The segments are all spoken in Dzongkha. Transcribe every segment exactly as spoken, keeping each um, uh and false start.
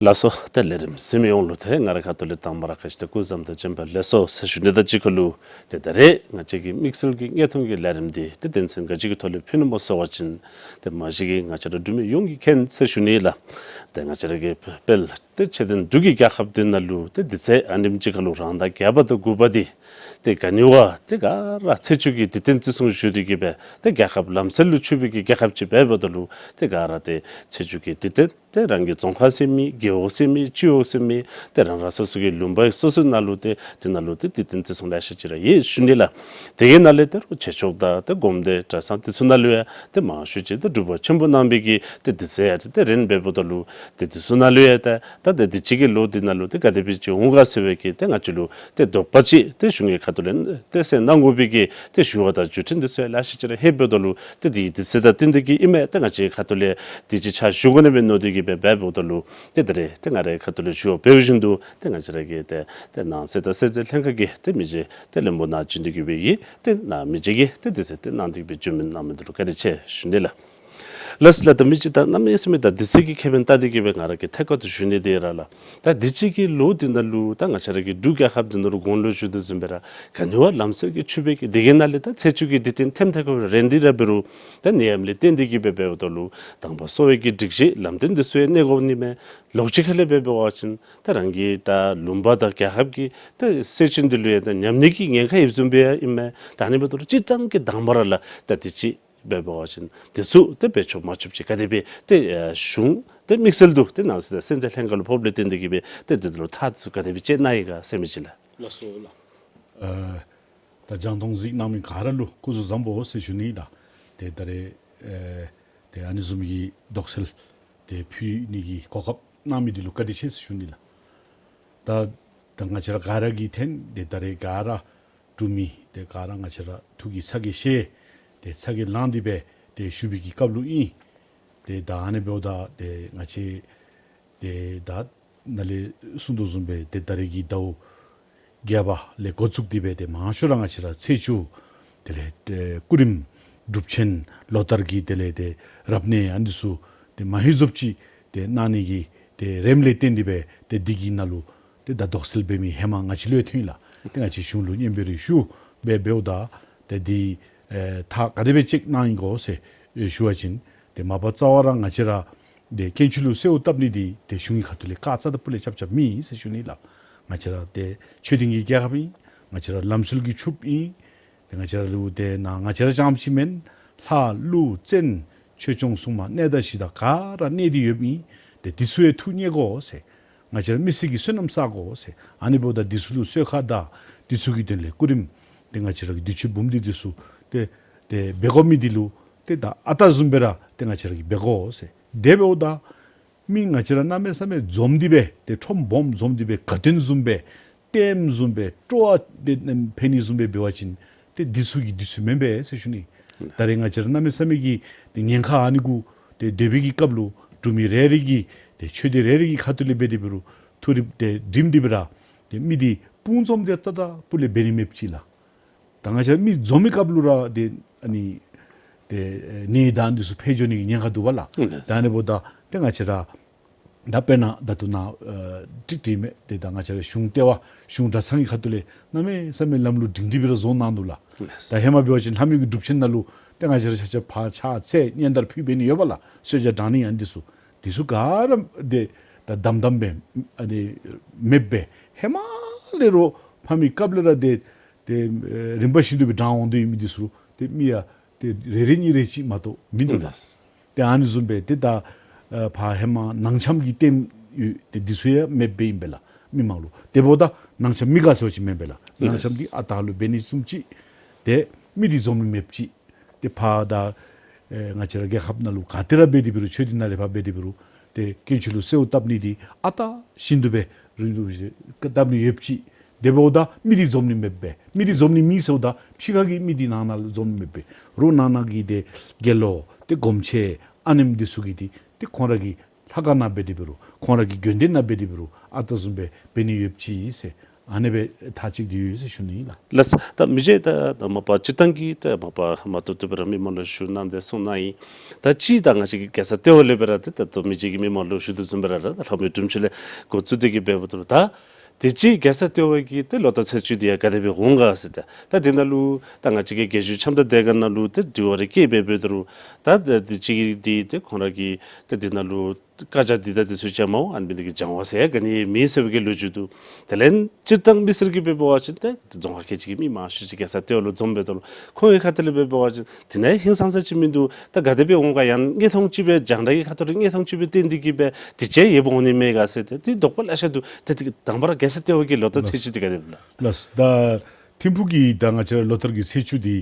ལགས་སོ། ཏེ་ལས་རིམ་གཟིགས་མི་ཡོངས་ལུ་ཏེ་ང་ར་ཁ་ཐུག་ལས་དང་པ་ར་ཁ་ཤི་ཏེ་སྐུ་གཟུགས་བཟང་དང་བྱོན་པ་ལེགས་སོ་ཟེར་ཞུ་ནི་དང་གཅིག་ཁར་ལུ་ཏེ་ད་རེས་ང་བཅས་ཀྱི་དམིགས་བསལ་གྱི་དངོས་མཐོང་གི་ལས་རིམ་འདི་ཏེ་དོན་ཚན་ག་ཅི་གི་ཐོག་ལས་ཕུལ་ནི་སྨོ་ཟེར་བ་ཅིན་ཏེ་མ་གཞི་གིས་ང་བཅས་ར་འབྲུག་མི་ཡོངས་ཀྱིས་མཁྱེན་ཟེར་ཞུ་ནི་ལགས། ཏེ་ང་བཅས་ར་གི་དཔལ་ཏེ་ཆོས་ལྡན་འབྲུག་གི་རྒྱལ་ཁབ་འདི་ནང་ལུ་ཏེ་དུས་ཚོད་ཨ་ནེམ་ཅིག་ཁར་ལུ་རང་ཟླ་བརྒྱད་པ་དང་དགུ་པ་འདི་ཏེ་ག་ནི་བ་ཏེ་ག་ར་ཚེས་བཅུ་གི་དུས་སྟོན་བརྩི་སྲུང་ཞུ་སྟེ་གི་སྦེ་ཏེ་རྒྱལ་ཁབ་ལམ་སྲོལ་ལུ་ཆུད་པའི་གི་རྒྱལ་ཁབ་ཅིག་འབདཝ་ད་ལུ་ཏེ་ག་ར་ཏེ་ཚེས་བཅུ་གི་དུས་སྟོན་ཏེ་རང་གི་རྫོང་ཁག་ཟེར་མི་རྒེད་འོག་ཟེར་མི་སྤྱི་འོག་ཟེར་མི་ཏེ་རང་རང་སོ་སོ་གི་ལུང་པ་སོ་སོའི་ནང་ལུ་ཏེ་དེ་ནང་ལུ་ཏེ་དུས་སྟོན་བརྩི་སྲུང་ལེ་ཤ་ཅིག་ར་ཡོད་ཞུ་ནི་ལགས། དེ་གི་ནང་ལས་ཏེ་རུང་ཆོས་ཕྱོགས་དང་ཏེ་སྒོམ་སྡེ་གྲྭ་ཚང་དེ་ཚུ་ནང་ལུ་ཡང་ཏེ་མང་ཤོས་ཅིག་ཏེ་སྒྲུབ་པ་ཆེན་པོ་གནང་བའི་གི་ཏེ་དུས་ཚོད་ཡང་ཏེ་རན་འབདཝ་ད་ལུ་ཏེ་དེ་ཚུ་ནང་ལུ་ཡང་ཏེ་ད་ཏེ་དུས་ཅི་གི་ལོ་འདི་ནང་ལུ་ཏེ་ག་དེ་སྦེ་ཅིག་འོང་ག་ཟེར་བའི་གི་ཏེ་ང་བཅས་ལུ་ཏེ་དོགས་པ་ཅིག་ཏེ་གཞུང་གི་ཁ་ཐུག་ལས་ཏེ་སེལ་གནང་དགོ་པའི་གི་ཏེ་ཞུ་བ་དང་བརྒྱུད་འཕྲིན་དེ་ཚུ་ཡང་ལེ་ཤ་ཅིག་ར་ལྷོདཔ་ད་ལུ་ཏེ་དེ་དུས་ཚོད་དང་བསྟུན་ཏེ་གི་ཨིན་མས། ཏེ་ང་བཅས་ཁ་ཐུག་ལས་དུས་ཅི་ཕྱག་ཞུ་དགོ་ནི་མས་མནོ་སྟེ་གི་སྦེ་འབདཝ་ད་ལུ་ཏེ་ད་རེས་ཏེ་ང་རའི་ཁ་ཐུག་ལས་ཞུ་བ་འབད་བ་བཞིན་དུ་ཏེ་ང་བཅས་ར་གི་ཏེ་ཏེ་ནང་སྲིད་དང་སྲིད་འཛིན་ལྷན་ཁག་གི་ཏེ་མི་རྗེ་ཏེ་བློན་པོ་ནཱ་བྱོན་ཏེ་གི་སྦེ་ཡི་ཏེ་ནཱ་མི་རྗེ་གིས་ཏེ་དུས་ཚོད་ཏེ་གནང་སྟེ་གི་སྦེ་བྱོན་མི་གནང་མི་འདི་ལུ་བཀའ་དྲིན་ཆེ་ཞུ་ནི་ལགས། ལགས་ལགས། ད་མི་ཅིག་ད་གནམ་མེད་ས་མེད་ད་དུས་ཚོད་ཀྱི་ཁེ་ཕན་བལྟ་སྟེ་གི་སྦེ་ང་ར་གིས་ཐད་ཀར་དུ་ཞུ་ནི་འདི་ར་ལགས། ད་དུས་ཅི་གི་ལོ་འདི་ནང་ལུ་ད་ང་བཅས་ར་གི་འབྲུག་རྒྱལ་ཁབ་འདི་ནང་ལུ་གོང་ལུ་ཞུ་དོ་བཟུམ་སྦེ་ར་ག་ནི་བ་ལམ་སྲོལ་གྱི་ཆུད་པའི་གི་དེ་གི་ནང་ལས་ད་ཚེས་བཅུ་གི་དུས་སྟོན་ཐེམ་ཐེ་ཁོ་རན་ཏེ་ར་འབད་རུང་ད་ནད་ཡམས་ལས་བརྟེན་ཏེ་གི་སྦེ་འབདཝ་ད་ལུ་དང་པ་གསོ་བའི་གི་སྒྲིག་གཞི་ལམ་སྟོན་འདི་ཚུ་ཡང་གནས་དགོ་ནི་མས། ལོགས་ཅིག་ཁ་ལས་སྦེ་འབད་བ་ཅིན་ད་རང་གི་ད་ལུང་པ་དང་རྒྱལ་ཁབ་ཀྱི་ད་སྲོལ་རྒྱུན་འདི་ལུ་ཡང་ད་ཉམས་ནི་གི་ཉེན་ཁ་ཡོདཔ་བཟུམ་སྦེ་ཡང་ཨིན་མས། ད་ཨ་ནི་འབདཝ་ད་ལུ་སྤྱིར་བཏང་གི་དང་པ་ར་ལགས་ད་དུས་ཅི་འབད་བ་ཅིན་དེ་ཚུ་ཏེ་འབད་ཆོག་མ་ཆོགཔ་ཅིག་ག་དེ་སྦེ་ཏེ་ཨ་གཞུང་ཏེ་དམིགས་བསལ་དུ་ཏེ་ནང་སྲིད་སྲིད་འཛིན་ལྷན་ཁག་ལུ་ཕོགཔ་ལས་བརྟེན་ཏེ་གི་སྦེ་ཏེ་དེ་ལུ་ཐག་ཚུ་ག་དེ་སྦེ་བཅད་གནང་ཡི་ག་ཟེར་མི་ཅིག་ལགས། ལགས་སོ་ལགས། ཨ་ད་རྒྱང་མཐོང་གཟིགས་གནང་མི་ག་ར་ལུ་སྐུ་གཟུགས་བཟང་པོ་ཟེར་ཞུ་ནི་ལགས། ཏེ་ད་རེས་ཨེ་ཏེ་ཨ་ནི་བཟུམ་གྱི་དོགས་སེལ་ཏེ་ཕུལ་ནི་གི་གོ་སྐབས་གནང་མི་འདི་ལུ་བཀའ་དྲིན་ཆེ་ཟེར་ཞུ་ནི་ལགས། ད་ད་ང་བཅས་ར་ག་ར་གིས་མཁྱེན། ཏེ་ད་རེས་ག་ར་འབྲུག་མི་ཏེ་ག་ར་ང་བཅས་ར་ཐུགས་ཀྱི་ཚ་གྱང་བཞེས་ཏེ་ཚ་གྱང་ལངས་ཏེ་སྦེ་ཏེ་བཞུགས་པའི་གི་སྐབས་ལུ་ཨིན། ཏེ་ད་ཨ་ནི་འབདཝ་ད་ཏེ་ང་བཅས་ཏེ་ད་ནཱ་ལས་གསུང་དོ་བཟུམ་སྦེ་ཏེ་ད་རེས་ཀྱི་ཟླཝ་བརྒྱད་པ་ལས་འགོ་བཙུགས་ཏེ་སྦེ་ཏེ་མང་ཤོས་ར་ང་བཅས་ར་ཚེས་བཅུ་དེ་ལས་ཏེ་སྐུ་རིམ་སྒྲུབ་ཆེན་ལོ་ལྟར་གྱི་དེ་ལས་ཏེ་རབ་གནས་ཨ་ནི་ཚུ་ཏེ་མ་ཧེ་རྫོབ་ཅིག་ཏེ་གནང་ནི་གི་ཏེ་རེམ་ལས་བརྟེན་ཏེ་སྦེ་ཏེ་འདི་གི་ནང་ལུ་ཏེ་ད་དོགས་སེལ་འབད་མི་ཧེ་མ་ང་བཅས་ལུ་ཡང་ཐོན་ཡི་ལགས། ཏེ་ང་བཅས་གཞུང་ལུ་སྙན་འབུལ་རེ་ཞུ་སྦེ་འབདཝ་ད་ཏེ་འདི་ཨེ་ཐག་ག་དེ་སྦེ་བཅད་གནང་ཡི་གོ་ཟེར་ཨེ་ཞུ་བ་ཅིན་ཏེ་མ་པ་རྩ་བ་ར་ང་བཅས་ར་ཏེ་དཀོན་མཆོག་ལུ་གསོལཝ་བཏབ་ནི་འདི་ཏེ་གཞུང་གི་ཁ་ཐུག་ལས་བཀག་རྩ་དང་སྤུ་ལས་རྐྱབ་རྐྱབ་མེད་ཟེར་ཞུ་ནི་ལགས། ང་བཅས་ར་ཏེ་ཆོས་ལྡན་གྱི་རྒྱལ་ཁབ་ཨིན། ང་བཅས་ར་ལམ་སྲོལ་གྱིས་ཕྱུགཔ་ཨིན། ཏེ་ང་བཅས་ར་ལུ་ཏེ་ནཱ་ང་བཅས་ར་རྐྱངམ་ཅིག་མེན། ལྷ་ཀླུ་བཙན་ཆོས་སྐྱོང་སྲུང་མ་གནས་དང་གཞི་བདག་ག་ར་གནས་ཏེ་ཡོདཔ་ཨིན། ཏེ་འདི་ཚུ་ཡང་ཐུགས་མཉེས་དགོ་ཟེར། ང་བཅས་ར་མི་སེར་གྱི་བསོད་ནམས་བསག་དགོ་ཟེར། ཨ་ནི་འབདཝ་ད་འདི་ཚུ་ལུ་གསོལ་ཁ་དང་འདི་ཚུ་གི་དོན་ལས་སྐུ་རིམ་ཏེ་ང་བཅས་ར་གི་དུས་མཆོད་འབུམ་སྡེ་འདི་ཚུ་ཏེ་ཏེ་འབད་དགོ་མི་འདི་ལུ་ཏེ་ད་ཨ་རྟག་བཟུམ་སྦེ་ར་ཏེ་ང་བཅས་ར་གིས་འབད་དགོ་ཟེར། དེ་འབདཝ་ད་མི་ང་བཅས་ར་གནམ་མེད་ས་མེད་འཛོམས་ཏེ་སྦེ་ཏེ་ཁྲོམ་སྦོམ་འཛོམས་ཏེ་སྦེ་དགའ་སྟོན་བཟུམ་སྦེ་ལྟདམོ་བཟུམ་སྦེ་སྤྲོ་བ་ཏེ་འཕེལ་ནི་བཟུམ་སྦེ་འབད་བ་ཅིན་ཏེ་འདི་ཚུ་གི་དུས་ཚོད་མེན་པས་ཟེར་ཞུ་ནི། ད་རེས་ང་བཅས་ར་གནམ་མེད་ས་མེད་ཀྱི་ཏེ་ཉེན་ཁ་ཨ་ནི་གུ་ཏེ་སྡོད་པའི་གི་སྐབས་ལུ་འབྲུག་མི་རེ་རེ་གིས་ཏེ་ཆོས་སྡེ་རེ་རེ་གི་ཁ་ཐུག་ལས་འབད་དེ་འབད་རུང་ཐུགས་རེ་ཏེ་བསྒྲིམས་ཏེ་སྦེ་ར་ཏེ་མི་འདི་དཔུང་འཛོམས་ཏེ་རྩ་དང་སྤུ་ལས་འབད་ནི་མེདཔ་ཅིག་ལགས། ད་ང་བཅས་མི་འཛོམས་མི་སྐབས་ལུ་ར་ཏེ་ཨ་ནི་ཏེ་ཨེ་ནད་དང་འདི་ཚུ་འཕེལ་འགྱོ་ནི་གི་ཉེན་ཁ་འདུག་པ་ལགས། ཨིན་ལགས། ད་ཨ་ནི་འབདཝ་ད་ཏེ་ང་བཅས་ར་ད་དཔེར་ན་ད་ལྟོ་ནཱ་ཨེ་ཀྲིག་ཀྲི་མས། ཏེ་ད་ང་བཅས་ར་གཞུང་ལྟེ་བ་གཞུང་གྲྭ་ཚང་གི་ཁ་ཐུག་ལས་གནམ་མེད་ས་མེད་ལམ་ལུགས་སྒྲིང་སྒྲི་སྦེ་ར་བཟོ་གནང་འདུག་ལགས། ཨིན་ལགས། ད་ཧེ་མ་འབད་བ་ཅིན་ལྷ་མོའི་གི་སྒྲུབ་ཆེན་ནང་ལུ་ཏེ་ང་བཅས་ར་ཆ་ཁྱབ་ཕར་ཕྱག་འཚལ་སྙན་དར་ཕུལ་འབད་ནི་ཡོདཔ་ལགས། གསོལ་ཇ་དྲང་ནི་ཨ་ནི་འདི་ཚུ་འདི་ཚུ་ག་ར་ཏེ་ད་དམ་དམ་སྦེ་ཨ་ནི་མེདཔ་སྦེ་ཧེ་མ་ལས་ར་ཕ་མའི་སྐབས་ལས་ར་ཏེ་ཏེ་ཨེ་རིམ་པ་བཞིན་དུ་སྦེ་དྲང་འོང་དོ་ཡོད་མི་འདི་ཚུ་ཏེ་མི་ཡང་ཏེ་རེ་རེ་གཉིས་རེ་ཅིག་མ་གཏོགས་མིན་འདུག་ལགས། ཏེ་ཨ་ནི་བཟུམ་སྦེ་ཏེ་ད་ཨ་ཕར་ཧེ་མ་ནང་འཆམ་གྱི་ལྟདམོ་ཡོད། ཏེ་འདི་ཚུ་ཡང་མེདཔ་སྦེ་ཨིན་པས་ལགས། མི་མང་ལུ་དེ་འབདཝ་ད་ནང་འཆམ་མི་དགའ་ཟེར་བ་ཅིན་མེན་པས་ལགས། ནང་འཆམ་འདི་ཨ་རྟག་ལུ་འབད་ནི་བཟུམ་ཅིག་ཏེ་མི་འདི་འཛོམས་ནི་མེདཔ་ཅིག་ཏེ་ཕར་ད་ཨེ་ང་བཅས་ར་རྒྱལ་ཁབ་ནང་ལུ་ག་ཏེ་ར་འབད་དེ་འབད་རུང་ཆོས་སྡེ་ནང་ལས་ཕར་འབད་དེ་འབད་རུང་ཏེ་དཀོན་མཆོག་ལུ་གསོལཝ་བཏབ་ནི་འདི་ཨ་རྟག་བཞིན་དུ་སྦེ་རིང་དུ་བཞེས་བཏབ་ནི་ཡོདཔ་ཅིག། དེ་འབདཝ་ད་མི་འདི་འཛོམས་ནི་མེདཔ་སྦེ། མི་འདི་འཛོམས་ནི་མེད་ཟེརཝ་ད་ཕྱི་ཁ་གི་མི་འདི་ནང་ན་ལུ་འཛོམས་ནི་མེདཔ་སྦེ། རོགས་ནང་ན་གི་ཏེ་དགེ་སློང་ཏེ་སྒོམ་ཆེན་ཨ་ནེམ་འདི་ཚུ་གིས་ཏེ་ཏེ་ཁོང་ར་གི་ལྷ་ཁང་ནང་འབད་དེ་འབད་རུང་ཁོང་ར་གི་དགོན་སྡེ་ནང་འབད་དེ་འབད་རུང་ཨ་རྟག་བཟུམ་སྦེ་འབད་ནི་ཡོདཔ་ཅིག་ཟེར་ ཨ་ནི་སྦེ་ཐག་གཅིག་སྟེ་ཡོད་ཟེར་ཞུ་ནི་ཨིན་ལགས། ལགས། ད་མི་རྗེ་ད་ད་མ་པ་སྤྱིར་བཏང་གི་ད་མ་པ་མ་ཐུབ་ཐུབ་སྦེ་ར་མི་མང་ལུ་ཞུ་གནང་སྟེ་གསུང་གནང་ཡི། ད་ཅི་ད་ང་བཅས་ཀྱི་རྒྱལ་ས་ལྟེ་བ་ལས་སྦེ་ར་ཏེ་ད་ལྟོ་མི་རྗེ་གིས་མི་མང་ལུ་ཞུ་དོ་བཟུམ་སྦེ་ར་ར་ད་ལྷ་མོའི་སྒྲུབ་མཆོད་ལས་འགོ་བཙུགས་ཏེ་གི་འབདཝ་ད་ལུ་ད་དུས་ཅི་རྒྱལ་ས་ལྟེ་བ་གི་ཏེ་ལོ་ལྟར་ཚེས་བཅུ་འདི་ཡང་ག་དེ་སྦེ་འོང་ག་ཟེར། ད་ད་དེ་ནང་ལུ་ད་ང་བཅས་ཀྱི་རྒྱལ་གཞུང་འཆམ་མཐུན་དེ་ག་ནང་ལུ་ཏེ་དྲི་བ་རེ་བཀོད་སྦེ་འབདཝ་ད་ལུ་ད་ད་དུས་ཅི་འདི་ཏེ་ཁོང་ར་གིས་ཏེ་དེ་ནང་ལུ་བཀའ་རྒྱ་འདི་ད་འདི་ཚུ་བཅའ་མ་འོང་ཨ་ནི་འདི་གི་སྦྱང་བ་ཟེར་ག་ནི་མེད་ཟེར་བའི་གི་ལོ་རྒྱུས་འདུག། དེ་ལས་སྤྱིར་བཏང་མི་སེར་གྱིས་འབད་བ་ཅིན་ཏེ་རྫོང་ཁག་ཁལ་གཅིག་གི་མི་མང་ཤོས་ཅིག་རྒྱལ་ས་ལྟེ་བ་ལུ་འཛོམས་འབདཝ་ད་ལུ་ཁོང་གི་ཁ་ཐུག་ལས་འབད་བ་ཅིན་དེ་ནང་ཧིང་སངས་ས་ཅིག་མིན་འདུག། ད་ག་དེ་སྦེ་འོང་ག་ཡང་དངོས་མཐོང་ཅིག་སྦེ་རྒྱང་བསྒྲགས་ཀྱི་ཁ་ཐུག་ལས་དངོས་མཐོང་ཅིག་སྦེ་བསྟན་ཏེ་གི་སྦེ་དུས་ཅི་ཡོདཔ་འོང་ནི་མས་ག་ཟེར་ཏེ་དེ་དོགས་པ་ལེ་ཤ་འདུག། ཏེ་དེ་དང་པ་ར་རྒྱལ་ས་ལྟེ་བ་གི་ལོ་ལྟར་ཚེས་བཅུ་འདི་ག་དེ་སྦེ་ལགས། ལགས། ད་ཐིམ་ཕུག་གི་ད་ང་བཅས་ར་ལོ་ལྟར་གྱི་ཚེས་བཅུ་འདི་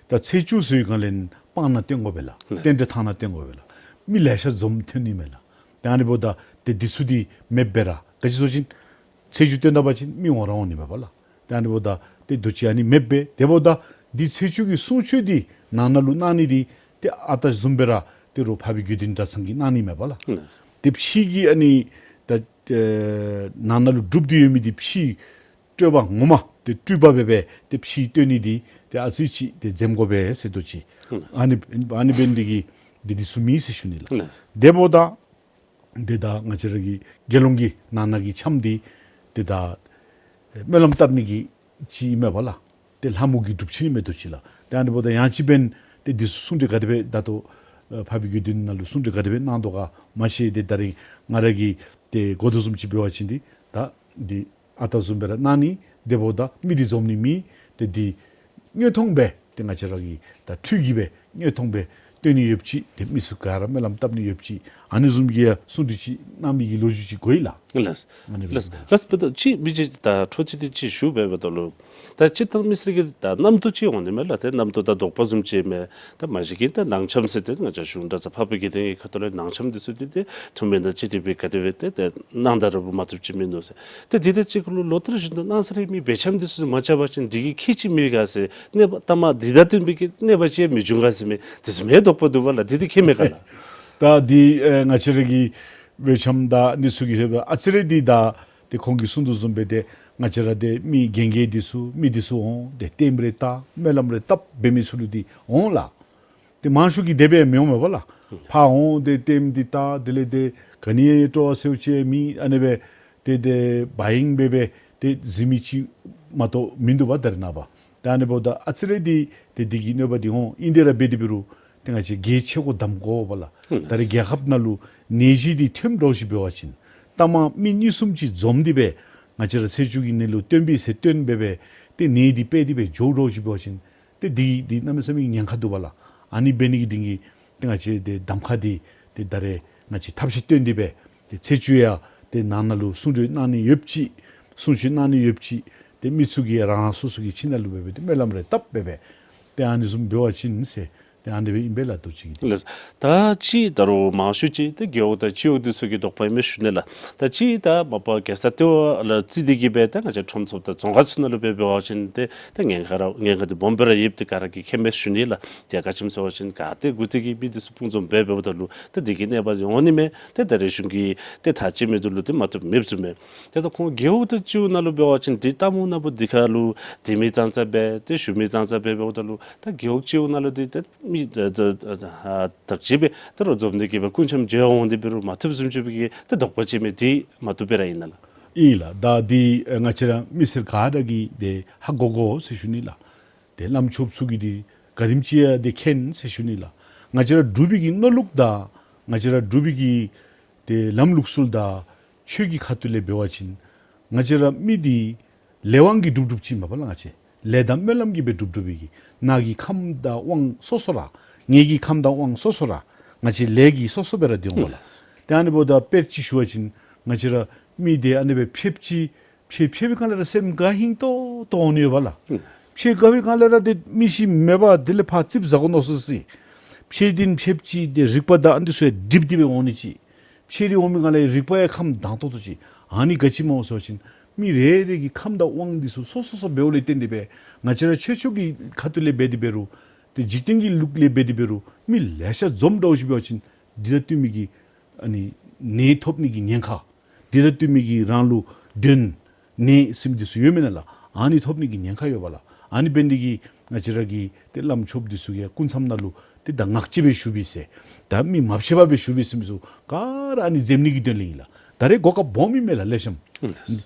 ད་ཚེས་བཅུ་ཟེར་བའི་སྒང་ལས་སྤང་ནང་བཏོན་དགོ་པས་ལགས། ལགས། རྟེན་འབྲེལ་ཐང་ནང་བཏོན་དགོ་པས་ལགས། མི་ལེ་ཤ་འཛོམས་ཐོན་ནི་མས་ལགས། ཏེ་ཨ་ནི་འབདཝ་ད་ཏེ་འདི་ཚུ་འདི་མེདཔ་སྦེ་ར་ག་ཅི་ཟེར་བ་ཅིན་ཚེས་བཅུ་བཏོན་ད་པ་ཅིན་མི་འོང་ར་འོང་ནི་མས་པ་ལགས། ཏེ་ཨ་ནི་འབདཝ་ད་ཏེ་འདི་ཚུ་ཨ་ནི་མེདཔ་སྦེ་དེ་འབདཝ་ད་འདི་ཚེས་བཅུ་གི་གསུང་ཆོག་འདི་ནང་ན་ལུ་གནང་ནི་འདི་ཏེ་ཨ་རྟག་བཟུམ་སྦེ་ར་ཏེ་རོགས་འཕགས་པའི་དགེ་འདུན་གྲྭ་ཚང་གིས་གནང་ནི་མས་པ་ལགས། ལགས། ཏེ་ཕྱི་གི་ཨ་ནི་ད་ཨེ་ནང་ན་ལུ་སྒྲུབ་སྟེ་ཡོད་མི་འདི་ཕྱི་སྤྲོས་པ་ངོ་མ་ཏེ་སྤྲུལ་པ་སྦེ་སྦེ་ཏེ་ཕྱི་སྟོན་ནི་འདི་ཏེ་ཨ་ཙི་ཅིག་ཏེ་འཛེམ་དགོ་པས་ཟེར་དོ་ཅིག། ལགས། ཨ་ནི་ཨ་ནི་འབད་ནི་འདི་གིས་འདི་འདི་ཚུ་མེད་ཟེར་ཞུ་ནི་ལགས། ལགས། དེ་འབདཝ་ད་འདི་ད་ང་བཅས་ར་གི་དགེ་སློང་གི་ནང་ན་གི་འཆམ་འདི་འདི་ད་སྨོན་ལམ་བཏབ་ནི་གི་ཅིག་ཨིན་མས་པ་ལགས། ཏེ་ལྷ་མོ་གི་སྒྲུབ་ཆེན་ཨིན་མས་དོ་ཅིག་ལགས། ཏེ་ཨ་ནི་འབདཝ་ད་ཡང་ཅིན་འབདན་ཏེ་འདི་ཚུ་གསུང་གྲོས་ག་དེ་སྦེ་ད་ལྟོ་ཨེ་འཕགས་པའི་དགེ་འདུན་ནང་ལུ་གསུང་གྲོས་ག་དེ་སྦེ་གནང་དོ་ག་མ་ཤེས། ཏེ་ད་རིས་ང་ར་གིས་ཏེ་གོ་དོ་བཟུམ་ཅིག་འབད་བ་ཅིན་འདི་ད་འདི་ཨ་རྟག་བཟུམ་སྦེ་ར་གནང་ནི། དེ་འབདཝ་ད་མི་འདི་འཛོམས་ནི་མེད། ཏེ་འདི་དངོས་མཐོང་སྦེ་ཏེ་ང་བཅས་ར་གིས་ད་འཕྲུལ་གྱིས་སྦེ་དངོས་མཐོང་སྦེ་སྟོན་ནི་ཡོདཔ་ཅིག། ཏེ་མི་ཚུ་ག་ར་སྨོན་ལམ་བཏབ་ནི་ཡོདཔ་ཅིག། ཨ་ནི་བཟུམ་གྱི་ཡང་གསུང་གྲོས་ཅིག་གནང་མི་གི་ལོ་རྒྱུས་ཅིག་གོ་ཡི་ལགས། ལགས། ཨ་ནི་ལགས། སྦེ་ལགས། ལགས། འབདཝ་ད་ཅིག་མི་རྗེ་ད་འཕྲོ་མཐུད་དེ་ཅིག་ཞུ་འབདཝ་ད་ལུ་ད་སྤྱིར་བཏང་མི་སེར་གྱི་ད་རྣམ་རྟོག་ཅིག་འོང་ནི་མས་ལགས། ཏེ་རྣམ་རྟོག་ད་དོགས་པ་བཟུམ་ཅིག་མས། ད་མ་གཞི་གིས་ད་ནང་འཆམ་ཟེར་ཏེ་ང་བཅས་གཞུང་གྲྭ་ཚང་འཕགས་པའི་དགེ་ལྡན་གྱི་ཁ་ཐུག་ལས་ནང་འཆམ་འདི་ཚུ་འདི་ཏེ་ཐུན་མིན་དང་གཅིག་སྟེ་སྦེ་ག་དེ་སྦེ་ཏེ་ཏེ་གནང་ད་ར་བུ་མ་བཏུབ་ཅིག་མིན་འདུག་ཟེར། ཏེ་འདི་དང་གཅིག་ཁར་ལུ་ལོ་ལྟར་བཞིན་དུ་གནང་ས་ར་མི་འབད་འཆམ་འདི་ཚུ་མ་རྐྱབ་པ་ཅིན་འདི་གིས་ཁྱད་ཅིག་མེད་ག་ཟེར། གནོད་པ་ལྟ་མ་འདི་དང་བསྟུན་པའི་གི་གནོད་པ་ཅིག་མི་འབྱུང་ག་ཟེར་མི་འདི་ཚུ་མི་དོགས་པ་འདུག་པ་ལགས། འདི་འདི་ཁྱད་མེད་ག་ལགས། ད་འདི་ཨེ་ང་བཅས་ར་གི་འབད་འཆམ་དང་འདི་ཚུ་གི་ཨ་ཙི་རེ་འདི་ད་ཏེ་ཁོང་གིས་གསུང་དོ་བཟུམ་སྦེ་ཏེ་ང་བཅས་ར་ཏེ་མི་རྒན་རྒས་འདི་ཚུ་མི་འདི་ཚུ་འོང་ཏེ་ལྟདམོ་རེ་བལྟ་སྨོན་ལམ་རེ་བཏབ་འབད་མི་ཚུ་ལུ་འདི་འོང་ལགས། ཏེ་མང་ཤོས་ཀྱིས་དེ་སྦེ་མི་འོང་མས་པ་ལགས། ཕར་འོང་ཏེ་ལྟདམོ་འདི་བལྟ་དེ་ལས་ཏེ་ག་ནི་སྤྲོ་བ་ཟེརཝ་ཅིག་མེད། ཨ་ནི་སྦེ་ཏེ་ཏེ་བ་ཡིན་སྦེ་སྦེ་ཏེ་གཟིགས་མི་ཅིག་མ་གཏོགས་མིན་འདུག་པ་ད་རེས་ནངས་པ། ཏེ་ཨ་ནི་འབདཝ་ད་ཨ་ཙི་རེ་འདི་ཏེ་འདི་གི་གནོད་པ་འདི་འོང་། ཨིན་ཏེ་ར་འབད་དེ་འབད་རུང་ཏེ་ང་བཅས་གལ་ཆེ་དགོ་གདམ་དགོ་པ་ལགས། ད་རེས་རྒྱལ་ཁབ་ནང་ལུ་ནད་གཞི་འདི་ཐོནམ་འདྲཝ་ཅིག་འབད་བ་ཅིན་ལྟ་མ་མི་གཉིས་གསུམ་ཅིག་འཛོམས་ཏེ་སྦེ་ང་བཅས་ར་ཚེས་བཅུ་གི་ནང་ལུ་སྟོན་པའི་ཟེར་སྟོན་སྦེ་སྦེ་ཏེ་ནད་འདི་སྤེལ་ཏེ་སྦེ་འགྱོཝ་འདྲཝ་ཅིག་འབད་བ་ཅིན་ཏེ་འདི་འདི་གནམ་མེད་ས་མེད་ཉེན་ཁ་འདུག་པ་ལགས། ཨ་ནི་འབད་ནི་གི་འདི་གིས་ཏེ་ང་བཅས་ཏེ་གདམ་ཁ་འདི་ཏེ་ད་རེས་ང་བཅས་ཐབས་ཤེས་བཏོན་ཏེ་སྦེ་ཏེ་ཚེས་བཅུ་ཡང་ཏེ་ནང་ན་ལུ་གསུང་གྲོས་གནང་ནི་ཡོདཔ་ཅིག། གསུང་ཆོས་གནང་ནི་ཡོདཔ་ཅིག། ཏེ་མི་ཚུ་གིས་རང་རང་སོ་སོ་གི་ཁྱིམ་ནང་ལུ་སྦེ་སྦེ་ཏེ་སྨོན་ལམ་རེ་བཏབ་སྦེ་སྦེ་ཏེ་ཨ་ནི་བཟུམ་འབད་བ་ཅིན་ཟེར་ཏེ་ཨ་ནི་སྦེ་ཨིན་པས་ལགས། ལྟོ་ཅིག་གིས། ལགས། ད་ཅི་ད་རུང་མང་ཤོས་ཅིག་ཏེ་རྒེད་འོག་དང་སྤྱི་འོག་འདི་ཚུ་གི་དོགས་པ་ཨིན་མས་ཞུ་ནི་ལགས། ད་ཅི་ད་མ་པ་རྒྱལ་ས་ལྟེ་བ་ལུ་བརྩིས་ཏེ་གི་སྦེ་ད་ང་བཅས་ཁྲོམ་ཚོགས་དང་རྫོང་ཁག་ཚུ་ནང་ལུ་སྦེ་འབད་བ་ཅིན་ཏེ་ད་ཉེན་ཁ་ར་ཉེན་ཁ་འདི་སྦོམ་སྦེ་ར་ཡོདཔ་འདི་ག་ར་གིས་མཁྱེན་མས་ཞུ་ནི་ལགས། ཏེ་ག་ཅི་སྨོ་ཟེར་བ་ཅིན་ག་ཏེ་གུ་ཏེ་གི་མི་འདི་ཚུ་སྤུངས་འཛོམས་སྦེ་འབདཝ་ད་ལུ་ད་འདི་གི་གནོད་པ་འདི་འོང་ནི་མས། ཏེ་ད་རེས་གཞུང་གིས་ཏེ་ཐག་བཅད་མི་འདི་ལུ་ཏེ་མ་བཏུབ་མེདཔ་བཟུམ་མས། ཏེ་ད་ཁོང་རྒེད་འོག་དང་སྤྱི་འོག་ནང་ལུ་འབད་བ་ཅིན་འདི་ལྟ་མ་ནང་པ་འདི་ཁར་ལུ་སྡོད་མི་ཙང་ཙ་སྦེ་ཏེ་བཞུགས་མི་ཙང་ཙ་སྦེ་འབདཝ་ད་ལུ་ད་རྒེད་འོག་སྤྱི་འོག་ནང་ལུ་འདི་ཏེ་མི་ད་ད་ད་ཨ་དག་ཅིག་སྦེ་ད་རུང་འཛོམས་ཏེ་གི་སྦེ་སྐུ་མཆོད་མཇལ་འོང་སྟེ་འབད་རུང་མ་བཏུབ་བཟུམ་ཅིག་སྦེ་གི་ད་དོགས་པ་ཅིག་མས། འདི་མ་བཏུབ་སྦེ་ར་ཨིན་ན་ལགས། ཨིན་ལགས། ད་འདི་ཨེ་ང་བཅས་ར་མི་སེར་ག་ར་གིས་འདི་ཧ་གོ་དགོ་ཟེར་ཞུ་ནི་ལགས། ཏེ་བླམ་ཆོསཔ་ཚུ་གིས་འདི་ག་དེམ་ཅིག་ཡང་འདི་མཁྱེན་ཟེར་ཞུ་ནི་ལགས། ང་བཅས་ར་སྒྲུབ་པའི་གི་མནོ་ལུགས་དང་ང་བཅས་ར་སྒྲུབ་པའི་གི་ཏེ་ལམ་ལུགས་སྲོལ་དང་ཆོས་ཀྱི་ཁ་ཐུག་ལས་འབད་བ་ཅིན་ང་བཅས་ར་མི་འདི་ལས་དབང་གིས་སྒྲུབ་སྒྲུབ་ཅིག་མས་པ་ལགས། ང་བཅས་ལས་དང་སྨོན་ལམ་གྱིས་སྦེ་སྒྲུབ་སྒྲུབ་པའི་གི་ནང་གི་ཁམས་དང་དབང་སོ་སོ་ར་ངེ་གི་ཁམས་དང་དབང་སོ་སོ་ར་ང་བཅས་ལས་ཀྱི་སོ་སོ་སྦེ་ར་སྡོད་འོང་པ་ལགས། ཏེ་ཨ་ནི་འབདཝ་ད་དཔེ་ཅིག་ཞུ་བ་ཅིན་ང་བཅས་ར་མི་འདི་ཨ་ནི་སྦེ་ཕེབས་ཅི་ཕེབས་ཕེབས་པའི་སྒང་ལས་ར་སེམས་དགའ་ཧིང་ཏོག་ཏོ་འོང་ནི་ཡོད་པ་ལགས། ཕེབས་དགའ་བའི་སྒང་ལས་ར་ཏེ་མི་ཤི་མེད་པ་དེ་ལས་ཕར་ཙིགཔ་ཟ་དགོ་མནོ་སི་སི། ཕེབས་ཏེ་ཕེབས་ཅི་ཏེ་རིག་པ་དང་ཨ་ནི་ཚུ་ཡང་འགྲིབ་སྟེ་སྦེ་འོང་ནི་ཅིག། ཕྱི་རུ་འོང་མི་སྒང་ལས་རིག་པ་ཡང་ཁམས་དྭངས་ཏོག་ཏོ་ཅིག། ཨ་ནི་ག་ཅི་སྨོ་ཟེར་བ་ཅིན་མི་རེ་རེ་གི་ཁམས་དང་དབང་འདི་ཚུ་སོ་སོ་སོ་འབདཝ་ལས་བརྟེན་ཏེ་སྦེ་ང་བཅས་ར་ཆོས་ཕྱོགས་ཀྱི་ཁ་ཐུག་ལས་འབད་དེ་འབད་རུང་ཏེ་འཇིག་རྟེན་གྱི་ལུགས་ལས་འབད་དེ་འབད་རུང་མི་ལེ་ཤ་འཛོམས་འདྲཝ་ཅིག་འབད་བ་ཅིན་འདི་དང་བསྟུན་མི་གི་ཨ་ནི་ནད་ཐོབ་ནི་གི་ཉེན་ཁ། འདི་དང་བསྟུན་མི་གི་རང་ལུ་གདོན་ ནད་ཟེར་མི་འདི་ཚུ་ཡོད་མེན་ན་ལགས། ཨ་ནི་ཐོབ་ནི་གི་ཉེན་ཁ་ཡོདཔ་ལགས། ཨ་ནི་འབད་ནི་འདི་གིས་ང་བཅས་ར་གི་ཏེ་བླམ་ཆོསཔ་འདི་ཚུ་གིས་སྐུ་མཚམས་ནང་ལུ་ཏེ་ད་ངག་བཅད་སྦེ་ཞུ་བའི་ཟེར། ད་མི་མ་ཕྱད་པར་སྦེ་ཞུ་བའི་ཟེར་མི་ཚུ་ག་ར་ཨ་ནི་འཛེམ་ནི་གི་དོན་ལས་ཨིན་ལགས། ད་རེས་གོ་སྐབས་སྦོམ་ཨིན་མས་ལགས་ལེགས་ཤོམ། ཨུམ།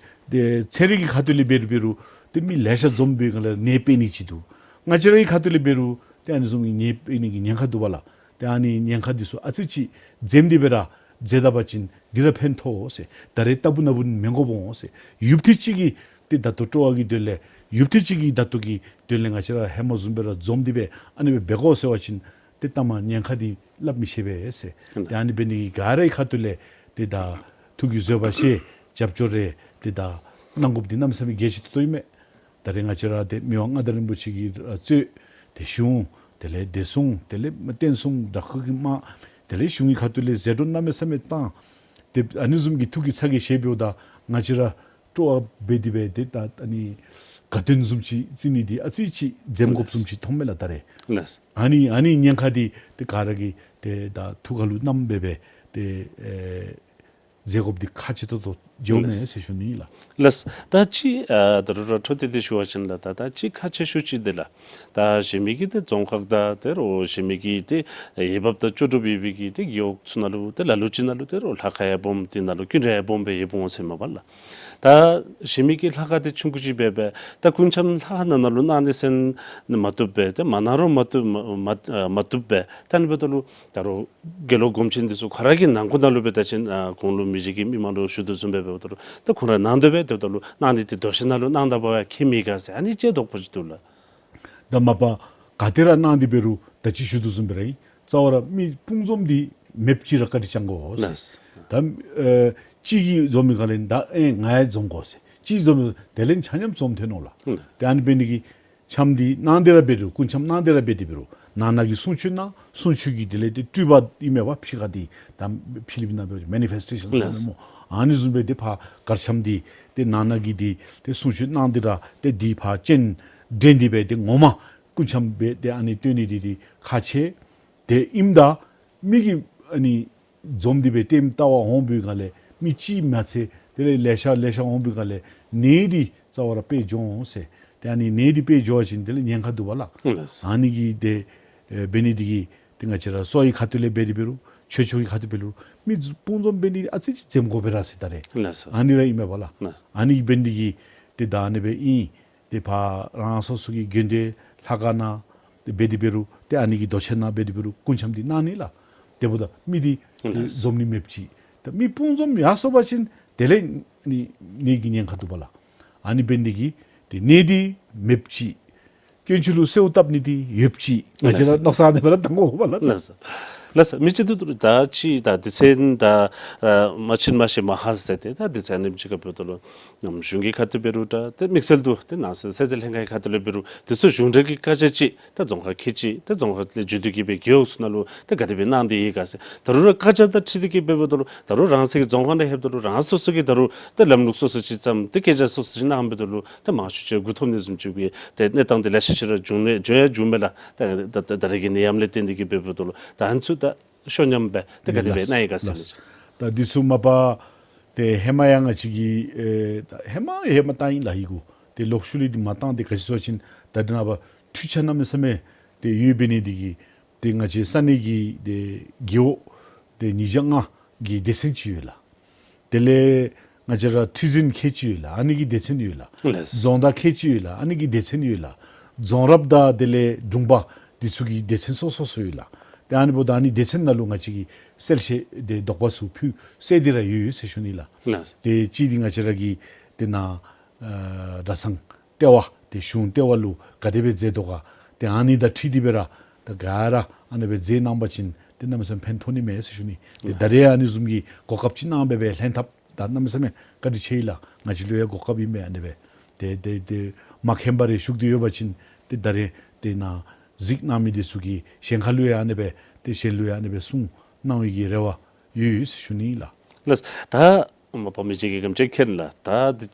ཏེ་ཚན་རིག་གི་ཁ་ཐུག་ལས་འབད་རུང་འབད་རུང་ཏེ་མི་ལེ་ཤ་འཛོམས་པའི་སྒང་ལས་ནད་འཕེལ་ནི་ཅིག་འདུག། ང་བཅས་ར་གི་ཁ་ཐུག་ལས་འབད་རུང་ཏེ་ཨ་ནི་བཟུམ་གྱི་ནད་འཕེལ་ནི་གི་ཉེན་ཁ་འདུག་པ་ལགས། ཏེ་ཨ་ནི་ཉེན་ཁ་འདི་ཚུ་ཨ་ཙི་ཅིག་འཛེམ་སྟེ་སྦེ་ར་མཛད་ད་པ་ཅིན་འདི་ར་ཕན་ཐོགས་ཟེར། ད་རེས་ལྟ་བུ་ན་བུ་མི་དགོཔ་འོང་ཟེར། ཡུདཔ་ཐེངས་ཅིག་གི་ཏེ་ད་ལྟོ་སྤྲོ་བ་གི་དོན་ལས་ཡུདཔ་ཐེངས་ཅིག་གི་ད་ལྟོ་གི་དོན་ལས་ང་བཅས་ར་ཧེ་མ་བཟུམ་སྦེ་ར་འཛོམས་ཏེ་སྦེ་ཨ་ནི་སྦེ་འབད་དགོ་ཟེར་བ་ཅིན་ཏེ་ལྟ་མ་ཉེན་ཁ་འདི་སླབ་མི་ཤེས་པས་ཟེར། ཏེ་ཨ་ནི་འབད་ནི་གི་ག་ར་གི་ཁ་ཐུག་ལས་ཏེ་ད་ཐུགས་ཀྱི་བཟོད་པ་བཞེས་རྒྱབ་སྐྱོར་རེ་ཏེ་ད་གནང་དགོཔ་འདི་གནམ་མེད་ས་མེད་གལ་ཆེ་ཏོག་ཏོ་ཨིན་མས། ད་རེས་ང་བཅས་ར་ཏེ་མི་དབང་མངའ་བདག་རིན་པོ་ཆེ་གིས་ར་གཙོས་ཏེ་གཞུང་དེ་ལས་བདེ་སྲུང་དེ་ལས་མ་བསྟན་སྲུང་དྲག་ཤོས་ཀྱི་དམག་དེ་ལས་གཞུང་གི་ཁ་ཐུག་ལས་ཟད་འགྲོ་གནམ་མེད་ས་མེད་བཏང་། ཏེ་ཨ་ནི་བཟུམ་གྱི་ཐུགས་ཀྱི་ཚ་གྱང་བཞེས་འབདཝ་ད་ང་བཅས་ར་སྤྲོ་བ་འབད་དེ་སྦེ་ཏེ་ད་ཨ་ནི་དགའ་སྟོན་བཟུམ་ཅིག་བརྩི་ནི་འདི་ཨ་ཙི་ཅིག་འཛེམ་དགོཔ་བཟུམ་ཅིག་མཐོངམ་མས་ལགས་ད་རེས། ལགས། ཨ་ནི་ཨ་ནི་ཉེན་ཁ་འདི་ཏེ་ག་ར་གིས་ཏེ་ད་ཐུགས་ཁ་ལུ་བསྣམས་སྦེ་སྦེ་ཏེ་ཨེ་མཛད་དགོཔ་འདི་ཁག་ཆེ་ཏོག་ཏོ་འགྱོཝ་མས་ཟེར་ཞུ་ནི་ལགས། ལགས། ད་ཅི་ཨ་ད་རུང་ར་འཕྲོ་མཐུད་དེ་ཞུ་བ་ཅིན་ལགས་ད་ད་ཅི་ཁག་ཆེ་ཤོས་ཅིག་འདི་ལགས། ད་གཞན་མི་གི་ཏེ་རྫོང་ཁག་དང་ཏེ་རོགས་གཞན་མི་གི་ཏེ་འོས་འབབ་དང་ལྕོགས་གྲུབ་ཡོད་པའི་གི་ཏེ་རྒེད་འོག་ཚུ་ནང་ལུ་ཏེ་ལ་ལུ་ཅིག་ནང་ལུ་ཏེ་རོགས་ལྷ་ཁང་ཡང་སྦོམ་དེ་ནང་ལུ་ཀུན་ར་ཡང་སྦོམ་སྦེ་ཡོདཔ་འོང་ཟེར་མས་པ་ལགས། ད་གཞན་མི་གི་ལྷ་ཁང་འདི་ཆུང་ཀུ་ཅིག་འབད་སྦེ་ད་སྐུ་མཆོད་ལྷ་ཁང་ནང་ན་ལུ་གནང་ནི་ཟེར་མ་བཏུབ་པས། ཏེ་མ་གནང་རུང་མ་བཏུབ་མ་མ་མ་བཏུབ་པས། ད་ཨ་ནི་འབདཝ་ད་ལུ་ད་རུང་དགེ་སློང་སྒོམ་ཆེན་འདི་ཚུ་ཁོང་ར་གི་ནང་འཁོད་ནང་ལུ་སྦེ་ད་ཅི་ཨ་གོང་ལུ་མི་རྗེ་གིས་མི་མང་ལུ་ཞུ་དོ་བཟུམ་སྦེ་འབདཝ་ད་ལུ་ད་ཁོང་ར་གནང་དོ་སྦེ་འབདཝ་ད་ལུ་གནང་ནི་འདི་རྡོ་གཅལ་ནང་ལུ་གནང་ད་པ་ཁྱད་མེད་ག་ཟེར་ཨ་ནི་ཅིག་དོགས་པ་ཅིག་འདུག་ལགས། ད་མ་པ་ག་ཏེ་ར་གནང་སྟེ་འབད་རུང་ད་ཅི་ཞུ་དོ་བཟུམ་སྦེ་ར་ཨིན། རྩ་བ་ར་མི་སྤུངས་འཛོམས་འདི་མེདཔ་ཅིག་ར་བཀའ་དྲིན་བསྐྱང་དགོ་ཟེར། ལགས། ད་ཨེ་གཅིག་གིས་འཛོམས་པའི་སྒང་ལས་ད་ཨེ་ང་ཡང་འཛོམས་དགོ་ཟེར། གཅིག་འཛོམས་དེ་ལས་ཆ་མཉམ་འཛོམས་ཐོན་འོང་ལགས། ལགས། ཏེ་ཨ་ནི་འབད་ནི་འདི་གིས་འཆམ་འདི་གནང་སྟེ་ར་འབད་རུང་སྐུ་འཆམ་གནང་སྟེ་ར་འབད་དེ་འབད་རུང་ནང་ན་གི་གསུང་ཆོག་གནང་། གསུང་ཆོག་གི་དེ་ལས་ཏེ་སྤྲུལ་པ་ཨིན་མས་པ་ཕྱི་ཁ་འདི་ད་ཕྱི་གླིང་པའི་ནང་འབད་མེ་ནི་ཕེསི་ཊེ་ཤཱན་ཟེར་མས་སྨོ། ཨ་ནི་བཟུམ་སྦེ་ཏེ་ཕར་གར་འཆམ་འདི་ཏེ་ནང་ན་གི་འདི་ཏེ་གསུང་ཆོག་གནང་སྟེ་ར་ཏེ་འདི་ཕར་སྤྱན་འདྲེན་ཏེ་སྦེ་ཏེ་ངོ་མ་སྐུ་འཆམ་སྦེ་ཏེ་ཨ་ནི་སྟོན་ནི་འདི་འདི་ཁག་ཆེ། ཏེ་ཨིནམ་ད་མི་གིས་ཨ་ནི་འཛོམས་ཏེ་སྦེ་ལྟདམོ་བལྟ་བར་འོང་པའི་སྒང་ལས་མི་གཅིག་མ་ཚད་དེ་ལས་ལེ་ཤ་ལེ་ཤ་འོང་པའི་སྒང་ལས་ནད་འདི་རྩ་བ་ར་སྤེལ་འགྱོ་འོང་ཟེར། ཏེ་ཨ་ནི་ནད་འདི་སྤེལ་འགྱོ་བ་ཅིན་དེ་ལས་ཉེན་ཁ་འདུག་པ་ལགས། ལགས། ཨ་ནི་གིས་ཏེ་ཨེ་འབད་ནི་འདི་གིས་ཏེ་ང་བཅས་ར་གསོ་བའི་ཁ་ཐུག་ལས་འབད་དེ་འབད་རུང་ཆོས་ཕྱོགས་ཀྱི་ཁ་ཐུག་འབད་རུང་མི་སྤུངས་འཛོམས་འབད་ནི་ཨ་ཙི་ཅིག་འཛེམ་དགོ་པས་ར་ཟེར་ད་རེས། ལགས་སོ། ཨ་ནི་ར་ཨིན་མས་པ་ལགས། ལགས། ཨ་ནི་གིས་འབད་ནི་འདི་གིས་ཏེ་ད་ཨ་ནི་སྦེ་ཨིན། ཏེ་ཕར་རང་སོ་སོ་གི་དགོན་སྡེ་ལྷ་ཁང་ནང་ཏེ་འབད་དེ་འབད་རུང་ཏེ་ཨ་ནི་གི་རྡོ་གཅལ་ནང་འབད་དེ་འབད་རུང་སྐུ་འཆམ་འདི་གནང་ནི་ལགས། དེ་འབདཝ་ད་མི་འདི་ལགས། འཛོམས་ནི་མེདཔ་ཅིག། ད་མི་སྤུངས་འཛོམས་ཡར་སོང་པ་ཅིན་དེ་ལས་ནི་ནད་ཀྱི་ཉེན་ཁ་འདུག་པ་ལགས། ཨ་ནི་འབད་ནི་འདི་གིས་ཏེ་ནད་འདི་མེདཔ་ཅིག། དཀོན་མཆོག་ལུ་གསོལཝ་བཏབ་ནི་འདི་ཡོདཔ་ཅིག། ང་བཅས་ར་ལགས། མནོ་བསམ་འདི་སྦེ་ར་བཏང་དགོ་པ་ལགས། ལགས་སོ། ལགས་སོ། མི་ཅིག་ཏུ་ཏུ་ད་ཅི་ད་སྡེ་ཚན་ད་ཨ་མ་ཕྱིན་མ་ཤེས་མ་ཧ་ཟེར་ཏེ་ད་སྡེ་ཚན་ཨ་ནེམ་ཅིག་ཁར་འབདཝ་ད་ལུ་ནམ་གཞུང་གི་ཁ་ཐུག་འབད་རུང་ད་ཏེ་དམིགས་བསལ་དུ་ཏེ་ནང་སྲིད་སྲིད་འཛིན་ལྷན་ཁག་གི་ཁ་ཐུག་ལས་འབད་རུང་འདི་ཚུ་གཞུང་འབྲེལ་གྱི་བཀའ་རྒྱ་ཅིག་ད་རྫོང་ཁག་ཁལ་གཅིག་ད་རྫོང་ཁག་ལས་བརྒྱུད་དེ་གི་སྦེ་རྒེད་འོག་ཚུ་ནང་ལུ་ད་ག་དེ་སྦེ་གནང་སྟེ་ཡོད་ག་ཟེར། ད་རུང་ར་བཀའ་རྒྱ་དང་འཁྲིལ་ཏེ་གི་སྦེ་འབདཝ་ད་ལུ་ད་རུང་རང་སོའི་རྫོང་ཁག་ནང་ལྷོདཔ་ད་ལུ་རང་སོ་སོ་གི་ད་རུང་ད་ལམ་ལུགས་སོ་སོ་ཅིག་བརྩམས་ཏེ་སྐད་ཆ་སོ་སོ་ཅིག་གནང་འབདཝ་ད་ལུ་ད་མང་ཤོས་ཅིག་མགུ་འཐོམ་ནི་བཟུམ་ཅིག་སྦེ་ཏེ་གནས་སྟངས་འདི་ལེ་ཤ་ཅིག་ར་བྱུང་ནི་བྱུང་ཡང་བྱུངམ་མས་ལགས། ད་ད་ད་རེས་ཀྱི་ནད་ཡམས་ལས་བརྟེན་ཏེ་གི་སྦེ་འབདཝ་ད་ལུ་ད་ཨ་ནི་ཚུ་ད་ཤོ་ཉམས་སྦེ་ད་ག་དེ་སྦེ་གནང་ཡི་ག་ཟེར་ལགས། ད་འདི་ཚུ་མ་པ་ཏེ་ཧེ་མ་ཡང་ང་བཅས་ཀྱིས་ཨེ་ད་ཧེ་མ་ཧེ་མ་བཏང་ཡི་ལགས་ཡི་གུ། ཏེ་ལོག་ཤུལ་ལས་འདི་མ་བཏང་། ཏེ་ག་ཅི་ཟེར་བ་ཅིན་ད་འདི་ནང་པ་འཕྲུལ་ཆས་གནམ་མེད་ས་མེད་ཏེ་ཡོད་པའི་ནི་འདི་གིས་ཏེ་ང་བཅས་ས་གནས་ཀྱི་ཏེ་རྒེད་འོག་ཏེ་ཉིས་བརྒྱ་ལྔ་གི་སྡེ་ཚན་ཅིག་ཡོད་ལགས། དེ་ལས་ང་བཅས་ར་ཁྲི་འཛིན་ཁལ་གཅིག་ཡོད་ལགས། ཨ་ནི་གི་སྡེ་ཚན་ཡོད་ལགས། ལགས། རྫོང་བདག་ཁལ་གཅིག་ཡོད་ལགས། ཨ་ནི་གི་སྡེ་ཚན་ཡོད་ལགས། རྫོང་རབ་དང་དེ་ལས་དྲུང་པ་འདི་ཚུ་གི་སྡེ་ཚན་སོ་སོ་སོ་ཡོད་ལགས། ཏེ་ཨ་ནི་འབདཝ་ད་ཨ་ནི་སྡེ་ཚན་ནང་ལུ་ང་བཅས་ཀྱིས་གསལ་བཤད་དེ་དོགས་པ་ཚུ་ཕུལ་སེལ་ཏེ་ར་ཡོད་ཡོད་ཟེར་ཞུ་ནི་ལགས། ལགས། ཏེ་གཅིག་འདི་ང་བཅས་ར་གི་ཏེ་ནཱ་ཨ་གྲྭ་ཚང་ལྟེ་བ་ཏེ་གཞུང་ལྟེ་བ་ལུ་ག་དེ་སྦེ་མཛད་དོ་ག། ཏེ་ཨ་ནི་དང་འཁྲིལ་ཏེ་སྦེ་ར་ད་ག་ར་ཨ་ནི་སྦེ་མཛད་གནང་པ་ཅིན་ཏེ་གནམ་མེད་ས་མེད་ཕན་ཐོགས་ནི་མས་ཟེར་ཞུ་ནི། ཏེ་ད་རེས་ཨ་ནི་བཟུམ་གྱི་གོ་སྐབས་ཅིག་གནང་སྦེ་སྦེ་ལྷན་ཐབས་ད་གནམ་མེད་ས་མེད་བཀའ་དྲིན་ཆེ་ཡི་ལགས། ང་བཅས་ལུ་ཡང་གོ་སྐབས་ཨིན་པས། ཨ་ནི་སྦེ་ཏེ་ཏེ་ཏེ་མ་མཁྱེན་པ་རེ་ཞུགས་ཏེ་ཡོད་པ་ཅིན་ཏེ་ད་རེས་ཏེ་ནཱ་གཟིགས་གནང་མི་འདི་ཚུ་གིས་གཞན་ཁ་ལུ་ཡང་ཨ་ནི་སྦེ་ཏེ་གཞན་ལུ་ཡང་ཨ་ནི་སྦེ་གསུང་གནང་བའི་གི་རེ་བ་ཡོད་ཡོད་ཟེར་ཞུ་ནི་ལགས། ལགས། ད་ མ་པ་མི་གཅིག་གིས་གམ་ཅིག་མཁྱེན་ལགས། ད་འདི་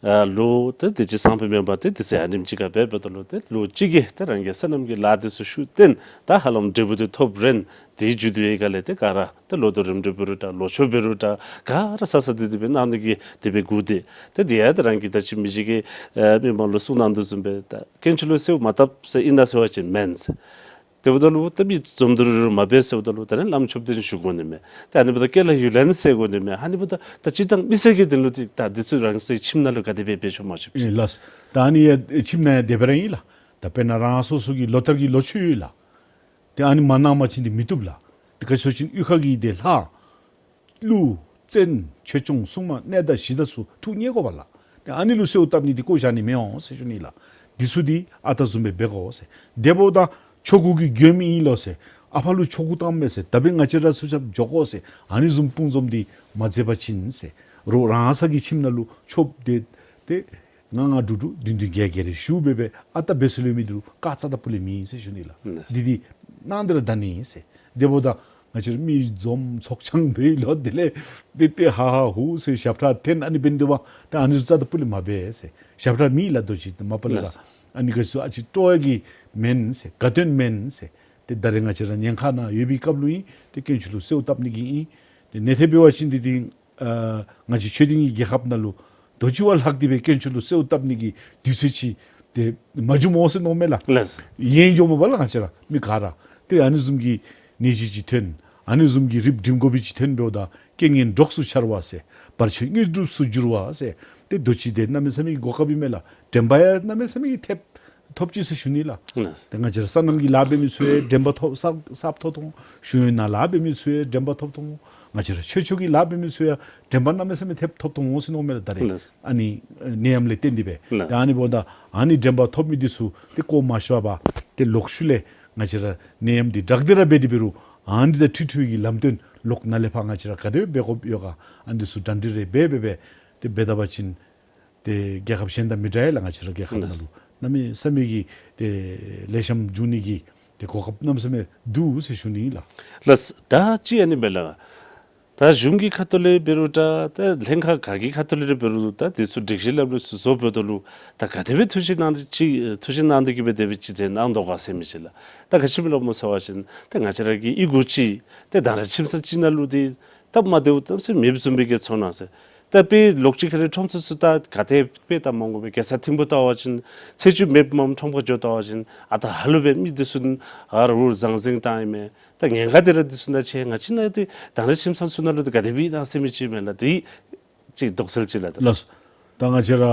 ཨ་ལོ་ད་འདི་ཅིག་སང་ཕོད་མེན་པར་ཏེ་འདི་ཚེ་ཨ་ནེམ་ཅིག་ཁར་འབད་འབདཝ་ད་ལུ་ཏེ་ལོ་གཅིག་གིས་ཏེ་རང་གི་སོ་ནམ་གྱི་ལཱ་འདི་ཚུ་ཤུགས་བཏོན། ད་ཧ་ལམ་འབྲས་བུ་འདི་ཐོབ་རན། དེའི་མཇུག་བསྡུ་བའི་སྒང་ལས་ཏེ་ག་ར་ཏེ་ལོ་ཐོག་རིམ་གྲོ་འབད་རུང་འདྲ་ལོ་མཆོད་འབད་རུང་འདྲ་ག་ར་ས་ས་དེ་དེ་སྦེ་གནང་ནི་གི་དེ་སྦེ་སྒུག་སྟེ། ཏེ་དེ་ཡང་ཏེ་རང་གིས་ད་ཅི་མི་གཅིག་གིས་ཨེ་མི་མང་ལུ་གསུང་གནང་དོ་བཟུམ་སྦེ་ད་དཀོན་མཆོག་ལུ་གསོལཝ་མ་བཏབ་ཟེར་ཨིན་ན་ཟེར་བ་ཅིན་མེན་ཟེར། དེ་འབདཝ་ད་ལུ་ད་མི་འཛོམས་འདུ་རུ་རུ་མ་འབད་ཟེརཝ་ད་ལུ་ད་ནི་བླམ་མཆོད་རྟེན་ཞུ་དགོ་ནི་མས། ཏེ་ཨ་ནི་འབདཝ་ད་སྐྱེ་ལ་ཡུལ་ལན་ཟེར་དགོ་ནི་མས། ཨ་ནི་འབདཝ་ད་ད་སྤྱིར་བཏང་མི་སེར་གྱི་དོན་ལུ་ཏེ་ད་འདི་ཚུ་རང་སོའི་ཁྱིམ་ནང་ལུ་ག་དེ་སྦེ་འབད་ཆོག་མ་ཆོག་ཨིན་ལགས། ད་ཨ་ནི་ཡང་ཁྱིམ་ནང་ཡང་དེ་སྦེ་ར་ཨིན་ལགས། ད་དཔེར་ན་རང་སོ་སོ་གི་ལོ་ལྟར་གྱི་ལོ་མཆོད་ཡོད་ལགས། ཏེ་ཨ་ནི་མ་གནང་པ་ཅིན་ཏེ་མི་བཏུབ་ལགས། ཏེ་ག་ཅི་ཟེར་བ་ཅིན་གཡུས་ཁ་གི་ཏེ་ལྷ་ཀླུ་བཙན་ཆོས་སྐྱོང་སྲུང་མ་གནས་བདག་གཞི་བདག་ཚུ་ཐུགས་མཉེས་དགོ་པས་ལགས། ཏེ་ཨ་ནི་ལུ་གསོལཝ་བཏབ་ནི་འདི་བཀོ་བཞག་ནི་མི་འོང་ཟེར་ཞུ་ནི་ལགས། འདི་ཚུ་འདི་ཨ་རྟག་བཟུམ་སྦེ་འབད་དགོ་ཟེར། དེ་འབདཝ་ད་ཆོ་ག་གི་མགྱོནམ་ཨིན་ལོ་ཟེར། ཨ་ཕ་ལུ་ཆོ་ག་བཏངམ་མས་ཟེར། ད་འབདན་ང་བཅས་ར་ཚུ་རྐྱབ་འགྱོ་དགོ་ཟེར། ཨ་ནི་བཟུམ་དཔུང་འཛོམས་འདི་མ་མཛད་པ་ཅིན་ཟེར། རོགས་རང་ས་གི་ཁྱིམ་ནང་ལུ་ཆོསཔ་དེ་ཏེ་ལྔ་ལྔ་དྲུག་དྲུག་བདུན་བདུན་བརྒྱད་བརྒྱད་རེ་ཞུ་སྦེ་སྦེ་ཨ་རྟག་འབད་སྲོལ་ཡོད་མི་འདི་ལུ་བཀག་རྩ་དང་སྤུ་ལས་མེད་ཟེར་ཞུ་ནི་ལགས། ལགས། འདི་འདི་གནང་སྟེ་ར་ད་ནི་ཟེར། དེ་འབདཝ་ད་ང་བཅས་ར་མི་འཛོམས་ཚོགས་ཆང་འབད་ལོ་དེ་ལས་ཏེ་ཏེ་ཧ་ཧ་ཧུ་ཟེར་ཞབས་ཁྲ་འཐེན་ཨ་ནི་འབད་ནི་འདི་བ་ད་ཨ་ནི་ཚུ་རྩ་དང་སྤུ་ལས་མ་འབད་ཟེར། ཞབས་ཁྲ་མེད་ལགས། ད་ཅི་མ་པ་ལས་ལགས། ཨ་ནི་ག་ཚུ་ཨ་ཙི་སྤྲོ་བ་གིས་མེན་ཟེར། དགའ་སྟོན་མེན་ཟེར། ཏེ་ད་རེས་ང་བཅས་ར་ཉེན་ཁ་ནང་ཡོད་པའི་སྐབས་ལུ་ཨིན། ཏེ་དཀོན་མཆོག་ལུ་གསོལཝ་བཏབ་ནི་གི་ཨིན། ཏེ་ནེ་ཐེ་འབད་བ་ཅིན་འདི་འདི་ཨ་ང་བཅས་ཆོས་ལྡན་གྱི་རྒྱལ་ཁབ་ནང་ལུ་དུས་ཅི་བ་ལྷག་སྟེ་སྦེ་དཀོན་མཆོག་ལུ་གསོལཝ་བཏབ་ནི་གི་དུས་ཚོད་ཅིག་ཏེ་མ་བྱུངམ་འོང་ཟེར་མནོཝ་མས་ལགས། ལགས། ཡེངས་འགྱོཝ་མས་པ་ལགས། ང་བཅས་ར་མི་ག་ར་ཏེ་ཨ་ནི་བཟུམ་གྱི་ནད་གཞི་ཅིག་ཐོན། ཨ་ནི་བཟུམ་གྱི་རིགཔ་སྒྲིམ་དགོ་པའི་ཅིག་ཐོན་འབདཝ་ད་རྐྱེན་ངན་གྲོགས་སུ་འཆར་བ་ཟེར། བར་ཆད་དངོས་གྲུབ་སུ་འགྱུར་བ་ཟེར། ཏེ་དུས་ཅི་འདི་གནམ་མེད་ས་མེད་ཀྱི་གོ་སྐབས་ཨིན་མས་ལགས། དྲན་པ་ཡང་གནམ་མེད་ས་མེད་ཀྱི་ཐེབས་ཐོབ་ཅི་ཟེར་ཞུ་ནི་ལགས། ལགས། ཏེ་ང་བཅས་ར་སོ་ནམ་གྱི་ལཱ་འབད་མི་ཚུ་ཡང་དྲན་པ་ཐོབ་གསརཔ་གསརཔ་ཐོབ་ཐོབ་འོང་། ཤེས་ཡོན་ནང་ལཱ་འབད་མི་ཚུ་ཡང་དྲན་པ་ཐོབ་ཐོབ་འོང་། ང་བཅས་ར་ཆོས་ཕྱོགས་ཀྱི་ལཱ་འབད་མི་ཚུ་ཡང་དྲན་པ་གནམ་མེད་ས་མེད་ཐེབས་ཐོབ་ཐོབ་འོང་ཟེར་མནོཝ་མས་ལགས། ད་རེས་ལགས། ཨ་ནི་ནད་ཡམས་ལས་བརྟེན་ཏེ་སྦེ། ལགས། ཏེ་ཨ་ནི་འབདཝ་ད་ཨ་ནི་དྲན་པ་ཐོབ་མི་འདི་ཚུ་ཏེ་བཀོ་མ་བཞག་པར་ཏེ་ལོག་ཤུལ་ལས་ང་བཅས་ར་ནད་ཡམས་འདི་དྲག་སྟེ་ར་འབད་དེ་འབད་རུང་ཨ་ནི་དང་འཁྲིལ་འཁྲིལ་བའི་གི་ལམ་སྟོན་ལོག་ནཱ་ལས་ཕར་ང་བཅས་ར་ག་དེ་སྦེ་འབད་དགོཔ་ཡོད་ག་ཨ་ནི་འདི་ཚུ་གྲ་སྒྲིག་རེ་འབད་འབད་འབད་དེ་འབད་ད་པ་ཅིན་ཏེ་རྒྱལ་ཁབ་གཞན་དང་མི་འདྲ་བས་ལགས། ང་བཅས་ར་རྒྱལ་ཁབ་ནང་ལུ་གནམ་མེད་ས་མེད་ཀྱི་ཏེ་ལེགས་ཤོམ་འགྱོ་ནི་གི་ཏེ་གོ་སྐབས་གནམ་མེད་ས་མེད་འདུག་ཟེར་ཞུ་ནི་ལགས། ལགས། ད་ཅི་ཨ་ནི་སྦེ་ལགས། ད་གཞུང་གི་ཁ་ཐུག་ལས་འབད་རུང་འདྲ་ད་ལྷན་ཁག་ག་གི་ཁ་ཐུག་ལས་འབད་རུང་འདྲ་ད་འདི་ཚུ་སྒྲིག་གཞི་ལམ་ལུགས་ཚུ་བཟོ་འབདཝ་ད་ལུ་ད་ག་དེ་སྦེ་ཐུགས་བཞེད་གནང་སྟེ་ཅིག་ཐུགས་བཞེད་གནང་སྟེ་གི་སྦེ་དེ་སྦེ་ཅིག་མཛད་གནང་དོ་ག་ཟེར་མི་ཅིག་ལགས། ད་ག་ཅི་སྦེ་སླབ་སྨོ་ཟེར་བ་ཅིན་ད་ང་བཅས་ར་གི་གཡུས་སྒོ་ཅིག་ཏེ་ད་ར་ཁྱིམ་ཚང་ཅིག་ནང་ལུ་ཏེ་སྟབས་མ་བདེཝ་གནམ་མེད་ས་མེད་མེདཔ་བཟུམ་སྦེ་གི་ཚོར་སྣང་ཟེར། ད་དཔེ་ལོགས་ཅིག་ཁ་ལས་ཁྲོམ་ཚུ་ཚུ་ད་ག་དེ་དཔེ་ད་མ་དགོ་པས། གེ་སར་ཐིམ་ཕུ་ལྟ་བ་ཅིན་ཚེས་བཅུ་མེདཔ་མམ་ཁྲོམ་ཁར་འགྱོ་ལྟ་བ་ཅིན་ཨ་ད་ཧ་ལུགས་སྦེ་མི་འདི་ཚུ་ཨ་རུ་ཟང་ཟིང་བཏང་ཡི་མས། ད་ཉེན་ཁ་འདི་ར་འདི་ཚུ་ནང་ཆེ། ང་བཅས་ནང་འདི་ད་ར་ཁྱིམ་ཚང་ཚུ་ནང་ལུ་འདི་ག་དེ་སྦེ་ཨིན་ན་ཟེར་མི་ཅིག་མས་ལགས། འདི་ཅིག་དོགས་སེལ་ཅིག་ལགས། ལགས། ད་ང་བཅས་ར་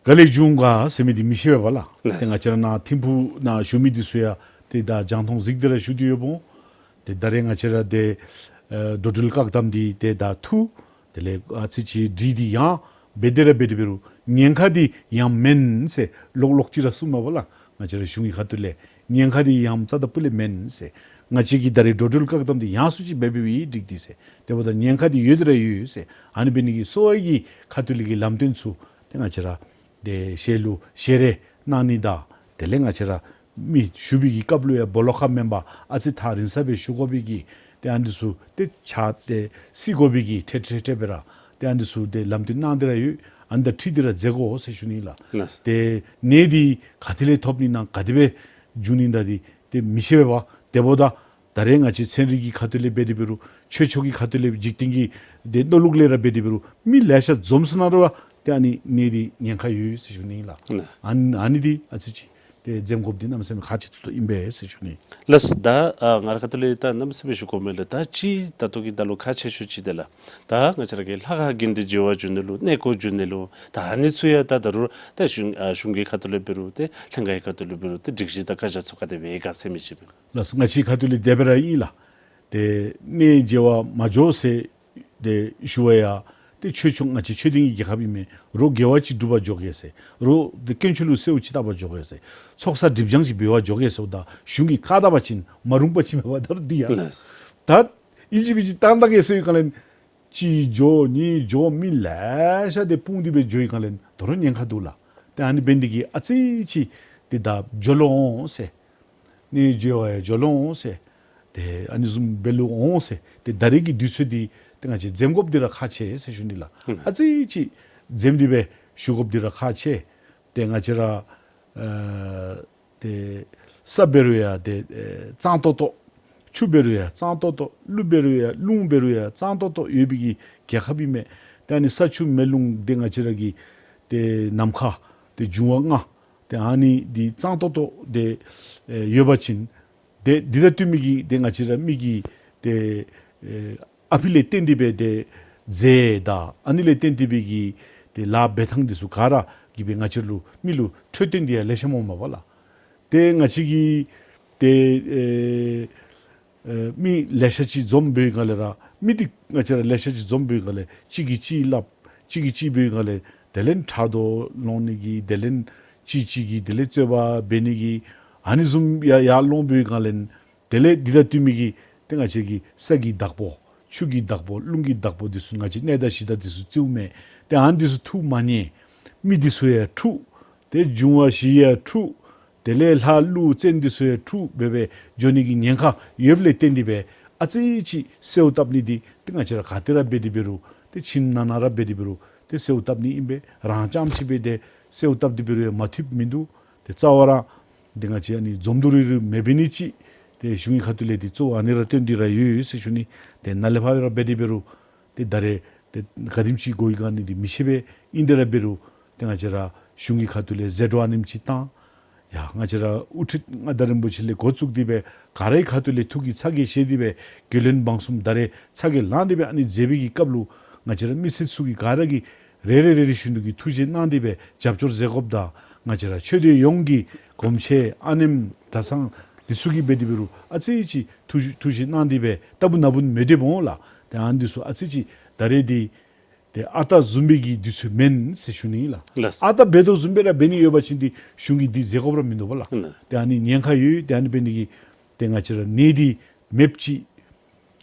ག་ལས་བྱུང་ག་ཟེར་མི་འདི་མི་ཤེས་པས་ལགས། ལགས། ཏེ་ང་བཅས་ར་ནཱ་ཐིམ་ཕུ་ནང་བཞུགས་མི་འདི་ཚུ་ཡང་ཏེ་ད་རྒྱང་མཐོང་གཟིགས་ཏེ་ར་བཞུགས་ཏེ་ཡོདཔ་འོང་། ཏེ་ད་རེས་ང་བཅས་ར་ཏེ་ཨེ་འགྲོ་འགྲུལ་བཀག་དམ་འདི་ཏེ་ད་འཐུ། དེ་ལས་ཨ་ཙི་ཅིག་སྒྲིག་སྟེ་ཡང་འབད་དེ་ར་འབད་དེ་འབད་རུང་ཉེན་ཁ་འདི་ཡང་མེན་ཟེར་ལོག་ལོག་ཅིག་ར་གསུངམ་མས་པ་ལགས། ང་བཅས་ར་གཞུང་གི་ཁ་ཐུག་ལས་ཉེན་ཁ་འདི་ཡང་རྩ་དང་སྤུ་ལས་མེན་ཟེར། ང་བཅས་ཀྱིས་ད་རེས་འགྲོ་འགྲུལ་བཀག་དམ་འདི་ཡང་སུ་ཅིག་འབད་འབདཝ་ཨིན་འགྲིག་འདི་ཟེར། དེ་འབདཝ་ད་ཉེན་ཁ་འདི་ཡོད་དེ་ར་ཡོད་ཟེར། ཨ་ནི་འབད་ནི་གི་གསོ་བའི་གི་ཁ་ཐུག་ལས་ཀྱི་ལམ་སྟོན་ཚུ་ཏེ་ང་བཅས་ར་ཏེ་ཞལ་ལུ་ཞལ་རས་གནང་ནི་དང་དེ་ལས་ང་བཅས་ར་མི་བཞུགས་པའི་གི་སྐབས་ལུ་ཡང་སྦོ་ལོགས་ཁར་མེན་པར་ཨ་ཙི་ཐག་རིང་ས་སྦེ་བཞུགས་དགོ་པའི་གི་ཏེ་ཨ་ནི་ཚུ་ཏེ་ཕྱག་ཏེ་བསིལ་དགོ་པའི་གི་ཁྲེ་ཁྲེ་ཁྲེ་སྦེ་ར་ཏེ་ཨ་ནི་ཚུ་ཏེ་ལམ་སྟོན་གནང་སྟེ་ར་ཡོད། ཨ་ནི་དང་འཁྲིལ་ཏེ་ར་མཛད་དགོ་ཟེར་ཞུ་ནི་ལགས། ལགས། ཏེ་ནད་འདི་ག་ཏེ་ལས་ཐོབ་ནི་ན་ག་དེ་སྦེ་འབྱུང་ནི་ད་འདི་ཏེ་མི་ཤེས་པས་པ། དེ་འབདཝ་ད་ད་རེས་ང་བཅས་ཚན་རིག་གི་ཁ་ཐུག་ལས་འབད་དེ་འབད་རུང་ཆོས་ཕྱོགས་ཀྱི་ཁ་ཐུག་ལས་འཇིག་རྟེན་གྱི་ཏེ་མནོ་ལུགས་ལས་ར་འབད་དེ་འབད་རུང་མི་ལེ་ཤ་འཛོམས་སོང་ན་རུང་བ་ཏེ་ཨ་ནི་ནད་འདི་ཉེན་ཁ་ཡོད་ཟེར་ཞུ་ནི་ལགས། ལགས། ཨ་ནི་ཨ་ནི་འདི་ཨ་ཙི་ཅིག་ཏེ་འཛེམ་དགོཔ་འདི་གནམ་མེད་ས་མེད་ཁག་ཆེ་ཏོག་ཏོ་ཨིན་པས་ཟེར་ཞུ་ནི། ལགས། ད་ཨ་ང་ར་ཁ་ཐུག་ལས་ད་གནམ་མེད་ས་མེད་ཞུ་དགོ་མི་ལགས། ད་ཅི་ད་ལྟོ་གི་ད་ལོ་ཁག་ཆེ་ཤོས་ཅིག་དེ་ལགས། ད་ང་བཅས་ར་གི་ལྷ་ཁང་དགོན་སྡེ་མཇལ་བར་འགྱོ་ནི་ལུ་གནས་སྐོར་འགྱོ་ནི་ལུ་ད་ཨ་ནི་ཚུ་ཡང་ད་ད་རུང་ད་གཞུང་ཨ་གཞུང་གི་ཁ་ཐུག་ལས་འབད་རུང་ཏེ་ལྷན་ཁག་གི་ཁ་ཐུག་ལས་འབད་རུང་ཏེ་སྒྲིག་གཞི་དང་བཀའ་རྒྱ་ཚུ་ག་དེ་སྦེ་ཡོད་ག་ཟེར་མི་ཅིག་སྦེ། ལགས། ང་བཅས་ཁ་ཐུག་ལས་དེ་སྦེ་ར་ཨིན་ལགས། ཏེ་གནས་མཇལ་བར་མ་འགྱོ་ཟེར་ཏེ་ཞུ་བ་ཡང་ཏེ་ཆོས་ཕྱོགས་ང་བཅས་ཆོས་ལྡན་གྱི་རྒྱལ་ཁབ་ཨིན་མས། རོགས་དགེ་བ་ཅིག་སྒྲུབ་པར་འགྱོ་གེ་ཟེར། རོགས་ཏེ་དཀོན་མཆོག་ལུ་གསོལཝ་ཅིག་བཏབ་པར་འགྱོ་གེ་ཟེར། ཚོགས་བསགས་སྒྲིབ་སྦྱང་ཅིག་འབད་བར་འགྱོ་གེ་ཟེརཝ་ད་གཞུང་གིས་བཀག་ད་པ་ཅིན་མ་རུང་པ་ཅིག་མེན་པ། ད་རུང་འདི་ཡང་ལགས། ད་ཨིན་ཅི་མིན་ཅི་བཏང་ད་གེ་ཟེར་བའི་སྒང་ལས་གཅིག་འགྱོ་གཉིས་འགྱོ་མི་ལེ་ཤ་ཏེ་སྤུངས་ཏེ་སྦེ་འགྱོ་བའི་སྒང་ལས་ད་རུང་ཉེན་ཁ་འདུག་ལགས། ཏེ་ཨ་ནི་འབད་ནི་འདི་གིས་ཨ་ཙི་ཅིག་ཏེ་ད་འགྱོ་ལོང་འོང་ཟེར། གནས་མཇལ་བར་ཡང་འགྱོ་ལོང་འོང་ཟེར། ཏེ་ཨ་ནི་བཟུམ་འབད་ལོང་འོང་ཟེར། ཏེ་ད་རེས་ཀྱི་དུས་ཚོད་འདི་ ང་བཅས་འཛེམ་དགོཔ་འདི་ར་ཁག་ཆེ་ཟེར་ཞུ་ནི་ལགས། ཨ་ཙི་ཅིག་འཛེམ་སྟེ་སྦེ་བཞུགས་དགོཔ་འདི་ར་ཁག་ཆེ། ཏེ་ང་བཅས་ར་ཨ་ཏེ་ས་འབད་རུང་ཡང་ཏེ་ཨེ་གཙང་ཏོག་ཏོ། ཆུ་འབད་རུང་ཡང་གཙང་ཏོག་ཏོ། ཀླུ་འབད་རུང་ཡང་རླུང་འབད་རུང་ཡང་གཙང་ཏོག་ཏོ་ཡོད་པའི་གི་རྒྱལ་ཁབ་ཨིན་མས། ཏེ་ཨ་ནི་ས་ཆུ་མེ་རླུང་འདི་ང་བཅས་ར་གི་ཏེ་ནམ་མཁའ་ཏེ་འབྱུང་བ་ལྔ་ཏེ་ཨ་ནི་འདི་གཙང་ཏོག་ཏོ་ཏེ་ཨེ་ཡོད་པ་ཅིན་ཏེ་འདི་དང་བསྟུན་མི་གི་ཏེ་ང་བཅས་ར་མི་གི་ཏེ་ཨེ་ཨ་ཕི་ལས་བརྟེན་ཏེ་སྦེ་ཏེ་རྫས་དང་ཨ་ནི་ལས་བརྟེན་ཏེ་སྦེ་གི་ཏེ་ལཱ་འབད་ཐངས་འདི་ཚུ་ག་ར་གིས་སྦེ་ང་བཅས་ལུ་མི་ལུ་འཕྲོད་བསྟེན་འདི་ཡང་ལེ་ཤ་སྨོ་མས་པ་ལགས། ཏེ་ང་བཅས་ཀྱིས་ཏེ་ཨེ་ཨེ་མི་ལེ་ཤ་ཅིག་འཛོམས་པའི་སྒང་ལས་ར་མི་འདི་ང་བཅས་ར་ལེ་ཤ་ཅིག་འཛོམས་པའི་སྒང་ལས་གཅིག་གིས་གཅིག་སླབ་གཅིག་གིས་གཅིག་འབད་བའི་སྒང་ལས་དེ་ལས་ཕྲག་དོག་སློང་ནི་གི་དེ་ལས་གཅིག་གཅིག་གིས་དེ་ལས་རྩོད་པ་འབད་ནི་གི་ཨ་ནི་བཟུམ་ཡར་ཡར་སློང་པའི་སྒང་ལས་དེ་ལས་འདི་དང་བསྟུན་མི་གི་ཏེ་ང་བཅས་ཀྱི་ས་གི་བདག་པོ་ཆུ་གི་བདག་པོ་རླུང་གི་བདག་པོ་འདི་ཚུ་ང་བཅས་གནས་བདག་གཞི་བདག་འདི་ཚུ་རྩིཝ་མས། ཏེ་ཨ་ནི་འདི་ཚུ་ཐུགས་མ་མཉེས། མི་འདི་ཚུ་ཡང་འཁྲུགས། ཏེ་འབྱུང་བ་བཞི་ཡང་འཁྲུགས། དེ་ལས་ལྷ་ཀླུ་བཙན་འདི་ཚུ་ཡང་འཁྲུགས་སྦེ་སྦེ་འགྱོ་ནི་གི་ཉེན་ཁ་ཡོདཔ་ལས་བརྟེན་ཏེ་སྦེ་ཨ་ཙི་ཅིག་གསོལཝ་བཏབ་ནི་འདི་ཏེ་ང་བཅས་ར་ག་ཏེ་ར་འབད་དེ་འབད་རུང་ཏེ་ཁྱིམ་ནང་ན་ར་འབད་དེ་འབད་རུང་ཏེ་གསོལཝ་བཏབ་ནི་ཨིན་པས། རང་རྐྱངམ་ཅིག་སྦེ་ཏེ་གསོལཝ་བཏབ་སྟེ་འབད་རུང་ཡང་མ་འཐུས་མིན་འདུག། ཏེ་རྩ་བ་ར་ཏེ་ང་བཅས་ཨ་ནི་འཛོམས་འདུ་རེ་རེ་མེད་པའི་ནི་ཅིག་ཏེ་གཞུང་གི་ཁ་ཐུག་ལས་ཏེ་གཙོ་བོ་ཨ་ནི་ར་བཏོན་ཏེ་ར་ཡོད་ཡོད་ཟེར་ཞུ་ནི། ཏེ་ནཱ་ལས་ཕར་ར་འབད་དེ་འབད་རུང་ཏེ་ད་རེས་ཏེ་ག་དེམ་ཅིག་འགོར་ཡི་ག་ནི་འདི་མི་ཤེས་པས། ཨིན་དེ་ར་འབད་རུང་ཏེ་ང་བཅས་ར་གཞུང་གི་ཁ་ཐུག་ལས་ཟད་འགྲོ་ཨ་ནེམ་ཅིག་བཏང་། ཡ་ང་བཅས་ར་དབུ་ཁྲིད་མངའ་བདག་རིན་པོ་ཆེ་ལས་འགོ་བཙུགས་ཏེ་སྦེ་ག་རའི་ཁ་ཐུག་ལས་ཐུགས་ཀྱི་ཚ་གྱང་བཞེས་ཏེ་སྦེ་རྒྱུས་ལོན་འབངས་གསུམ་ད་རེས་ཚ་གྱང་ལངས་ཏེ་སྦེ་ཨ་ནི་མཛད་པའི་གི་སྐབས་ལུ་ང་བཅས་ར་མི་སེར་ཚུ་གིས་ག་ར་གིས་རེ་རེ་རེ་རེ་བཞིན་དུ་གིས་ཐུགས་རྗེ་གནང་སྟེ་སྦེ་རྒྱབ་སྐྱོར་མཛད་དགོཔ་དང་ང་བཅས་ར་ཆོས་སྡེ་ཡོངས་ཀྱི་སྒོམ་ཆེན་ཨ་ནེམ་གྲྭ་ཚང་འདི་ཚུ་གིས་འབད་དེ་འབད་རུང་ཨ་ཙི་ཅིག་ཐུགས་ཐུགས་རྗེ་གནང་སྟེ་སྦེ་ལྟ་བུ་ན་བུན་མི་སྡོདཔ་འོང་ལགས། ཏེ་ཨ་ནི་འདི་ཚུ་ཨ་ཙི་ཅིག་ད་རེས་འདི་ཏེ་ཨ་རྟག་བཟུམ་སྦེ་གི་དུས་ཚོད་མེན་ཟེར་ཞུ་ནི་ལགས། ལགས། ཨ་རྟག་འབད་དོ་བཟུམ་སྦེ་ར་འབད་ནི་ཡོད་པ་ཅིན་འདི་གཞུང་གིས་འདི་མཛད་དགོཔ་ར་མིན་འདུག་པ་ལགས། ལགས། ཏེ་ཨ་ནི་ཉེན་ཁ་ཡོད། ཏེ་ཨ་ནི་འབད་ནི་གི་ཏེ་ང་བཅས་ར་ནད་འདི་མེདཔ་ཅིག་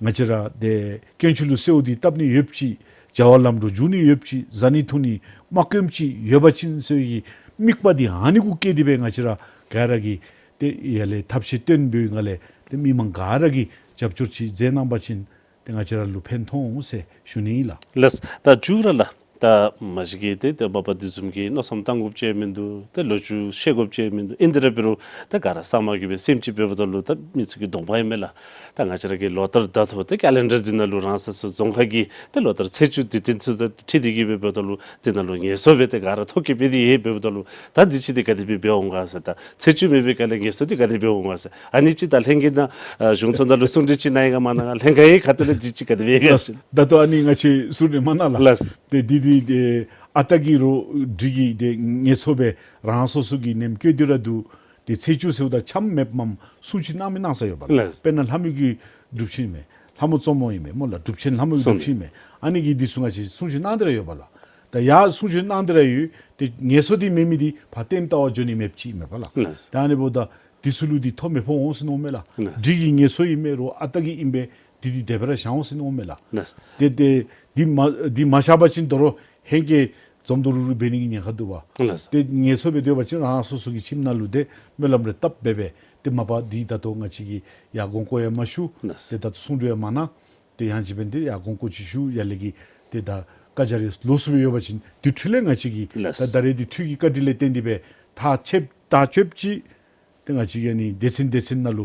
ང་བཅས་ར་ཏེ་དཀོན་མཆོག་ལུ་གསོལཝ་འདི་བཏབ་ནི་ཡོདཔ་ཅིག་བྱ་བ་ལམ་འགྲོ་འགྱོ་ནི་ཡོདཔ་ཅིག་བཟའ་ནི་འཐུང་ནི་མ་དཀོནམ་ཅིག་ཡོད་པ་ཅིན་ཟེར་བའི་གི་དམིགས་པ་འདི་ཨ་ནི་གུ་བསྐྱེད་དེ་སྦེ་ང་བཅས་ར་ག་ར་གིས་ཏེ་ཡར་ལས་ཐབས་ཤེས་བཏོན་པའི་སྒང་ལས་ཏེ་མི་མང་ག་ར་གིས་རྒྱབ་སྐྱོར་ཅིག་མཛད་གནང་པ་ཅིན་ཏེ་ང་བཅས་ར་ལུ་ཕན་ཐོགས་འོང་ཟེར་ཞུ་ནི་ཨིན་ལགས། ལགས། ད་མཇུག་ར་ལགས། ད་མ་གཞི་གིས་ཏེ་ཏེ་མ་པ་འདི་བཟུམ་གྱི་མནོ་བསམ་བཏང་དགོཔ་ཅིག་མིན་འདུག། ཏེ་ལོ་རྒྱུས་བཤད་དགོཔ་ཅིག་མིན་འདུག། ཨིན་དེ་ར་འབད་རུང་ཏེ་ག་ར་ས་མ་གི་སྦེ་སེམས་ཅན་འབདཝ་ད་ལུ་ད་མི་ཚུ་གི་གདོང་པ་ཨིན་མས་ལགས། ད་ང་བཅས་ར་གི་ལོ་ལྟར་ད་ལྟོ་ཏེ་ཀེ་ལེན་ཌར་འདི་ནང་ལུ་རང་སོ་སོ་རྫོང་ཁག་གི་ཏེ་ལོ་ལྟར་ཚེས་བཅུ་དུས་སྟོན་ཚུ་དང་འཁྲིལ་ཏེ་གི་སྦེ་འབདཝ་ད་ལུ་འདི་ནང་ལུ་ངལ་གསོ་སྦེ་ཏེ་ག་ར་ཐོ་བཀོད་འབད་དེ་ཡོད། འབདཝ་ད་ལུ་ད་འདི་ཅིག་འདི་ག་དེ་སྦེ་འབད་འོང་ག་ཟེར། ད་ཚེས་བཅུ་མེད་པའི་སྐབས་ལས་ངལ་གསོ་འདི་ག་དེ་སྦེ་འོང་ག་ཟེར། ཨ་ནི་ཅིག་ད་ལྷན་རྒྱས་ནང་ཨ་གཞུང་ཚོགས་ནང་ལུ་གསུང་གྲོས་ཅིག་གནང་ཡི་ག་མ་གནང་ག། ལྷན་ཁག་གི་ཁ་ཐུག་ལས་འདི་ཅིག་ག་དེ་སྦེ་ཡོད་ག་ཟེར། ད་ལྟོ་ཨ་ནི་ང་བཅས་གསུང་གྲོས་མ་གནང་ལགས། ལགས། ཏེ་འདི་འདི་ཏེ་ཨ་རྟག་གི་རོགས་འདི་གིས་ཏེ་ངལ་གསོ་སྦེ་རང་སོ་སོ་གི་ནེམ་བཀོད་དེ་ར་འདུག། ཏེ་ཚེས་བཅུ་ཟེརཝ་ད་འཆམ་མེདཔ་མས་གསུང་ཆོས་གནང་མི་གནང་ས་ཡོད་པ་ལགས། ལགས། དཔེར་ན་ལྷ་མོ་གི་སྒྲུབ་ཆེན་མས། ལྷ་མོ་གཙོ་མོ་ཨིན་མས་སྨོ་ལགས། སྒྲུབ་ཆེན་ལྷ་མོ་གི་སྒྲུབ་ཆེན་མས། ཨ་ནི་གི་འདི་ཚུ་ང་བཅས་གསུང་ཆོས་གནང་སྟེ་ར་ཡོད་པ་ལགས། ད་ཡར་གསུང་ཆོས་གནང་སྟེ་ར་ཡོད། ཏེ་ངལ་གསོ་འདི་མེད་མི་འདི་ཕར་བརྟེན་ལྟ་བར་འགྱོ་ནི་མེདཔ་ཅིག་ཨིན་མས་པ་ལགས། ལགས། ད་ཨ་ནི་འབདཝ་ད་འདི་ཚུ་ལུ་འདི་ཐོ་མི་ཕོག་འོང་ཟེར་མནོཝ་མས་ལགས། ལགས། འདི་གི་ངལ་གསོ་ཨིན་མས་རོགས་ཨ་རྟག་གི་ཨིན་པས། འདི་འདི་དེ་སྦེ་ར་བཞག་འོང་ཟེར་མནོཝ་མས་ལགས། ལགས། ཏེ་ཏེ་འདི་མ་འདི་མ་བཞག་པ་ཅིན་དོ་རུང་ཧེང་སྐལ་འཛོམས་འདུ་རུ་རུ་འབད་ནི་གི་ཉེན་ཁ་འདུག་པ། ལགས། ཏེ་ངལ་གསོ་འབད་སྡོད་པ་ཅིན་རང་སོ་སོ་གི་ཁྱིམ་ནང་ལུ་ཏེ་སྨོན་ལམ་རེ་བཏབ་སྦེ་སྦེ་ཏེ་མ་པ་འདི་ད་ལྟོ་ང་བཅས་ཀྱིས་ཡར་དགོངས་སྐོར་ཡང་མ་ཞུ། ལགས། ཏེ་ད་ལྟོ་གསུང་གྲོས་ཡང་མ་གནང་། ཏེ་ཡང་ཅིན་འབདན་ཏེ་ཡར་དགོངས་སྐོར་ཅིག་ཞུ་ཡར་ལས་ཀྱི་ཏེ་ད་བཀའ་རྒྱ་རེ་ལོགས་སུ་སྦེ་ཡོད་པ་ཅིན་དེ་འཕྲོ་ལས་ང་བཅས་ཀྱིས། ལགས། ད་ད་རེས་འདི་འཕྲོ་གི་བཀའ་དྲིན་ལས་བརྟེན་ཏེ་སྦེ་ཐག་ཆོད་ཐག་ཆོདཔ་ཅིག་ཏེ་ང་བཅས་ཀྱིས་ཨ་ནི་སྡེ་ཚན་སྡེ་ཚན་ནང་ལུ་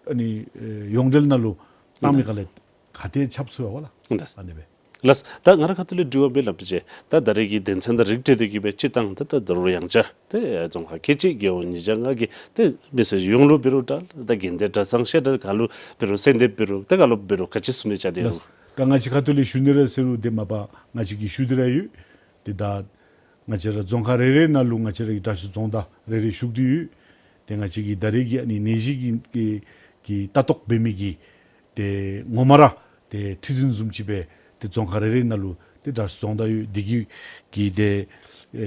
ཨ་ནི་ཨེ་ཡོངས་འབྲེལ་ནང་ལུ་བཏང་མི་ལགས། ག་ལས་ག་ཏེ་ཁྱབ་ཚུགས་པ་ལགས། ལགས། ཨ་ནི་སྦེ། ལགས། ད་ང་རའི་ཁ་ཐུག་ལས་དྲི་བ་འབད་སླབ་པ་ཅིན་ད་ད་རེས་ཀྱི་དོན་ཚན་དང་རིགས་བསྒྲེས་ཏེ་གི་སྦེ་སྤྱིར་བཏང་ད་ད་ད་རུང་ཡང་བསྐྱར་ཏེ་རྫོང་ཁག་ཁལ་གཅིག་རྒེད་འོག་ཉིས་བརྒྱ་ལྔ་གི་ཏེ་མི་སེར་ཡོངས་ལུ་འབད་རུང་འདྲ་ད་དགོན་སྡེ་གྲྭ་ཚང་བཤད་གྲྭ་ག་ལུ་འབད་རུང་གསོལ་འདེབས་འབད་རུང་ད་ག་ལུ་འབད་རུང་ག་ཅི་གསུང་ནི་བཅའ་སྟེ་ཡོད། ལགས། ད་ང་བཅས་ཁ་ཐུག་ལས་ཞུ་ནི་ར་ཟེར་རུང་ཏེ་མ་པ་ང་བཅས་ཀྱིས་ཞུ་སྟེ་ར་ཡོད། ཏེ་ད་ང་བཅས་ར་རྫོང་ཁག་རེ་རེ་ནང་ལུ་ང་བཅས་ར་གི་དྲག་ཤོས་རྫོང་བདག་རེ་རེ་བཞུགས་ཏེ་ཡོད། ཏེ་ང་བཅས་ཀྱིས་ད་རེས་ཀྱི་ཨ་ནི་ནད་གཞི་གི་གི་གི་ལྟ་རྟོག་འབད་མི་གི་ཏེ་ངོ་མ་ར་ཏེ་ཁྲི་འཛིན་བཟུམ་ཅིག་སྦེ་ཏེ་རྫོང་ཁག་རེ་རེ་ནང་ལུ་ཏེ་དྲག་ཤོས་རྫོང་བདག་ཡོད། དེ་གི་གི་ཏེ་ཨེ་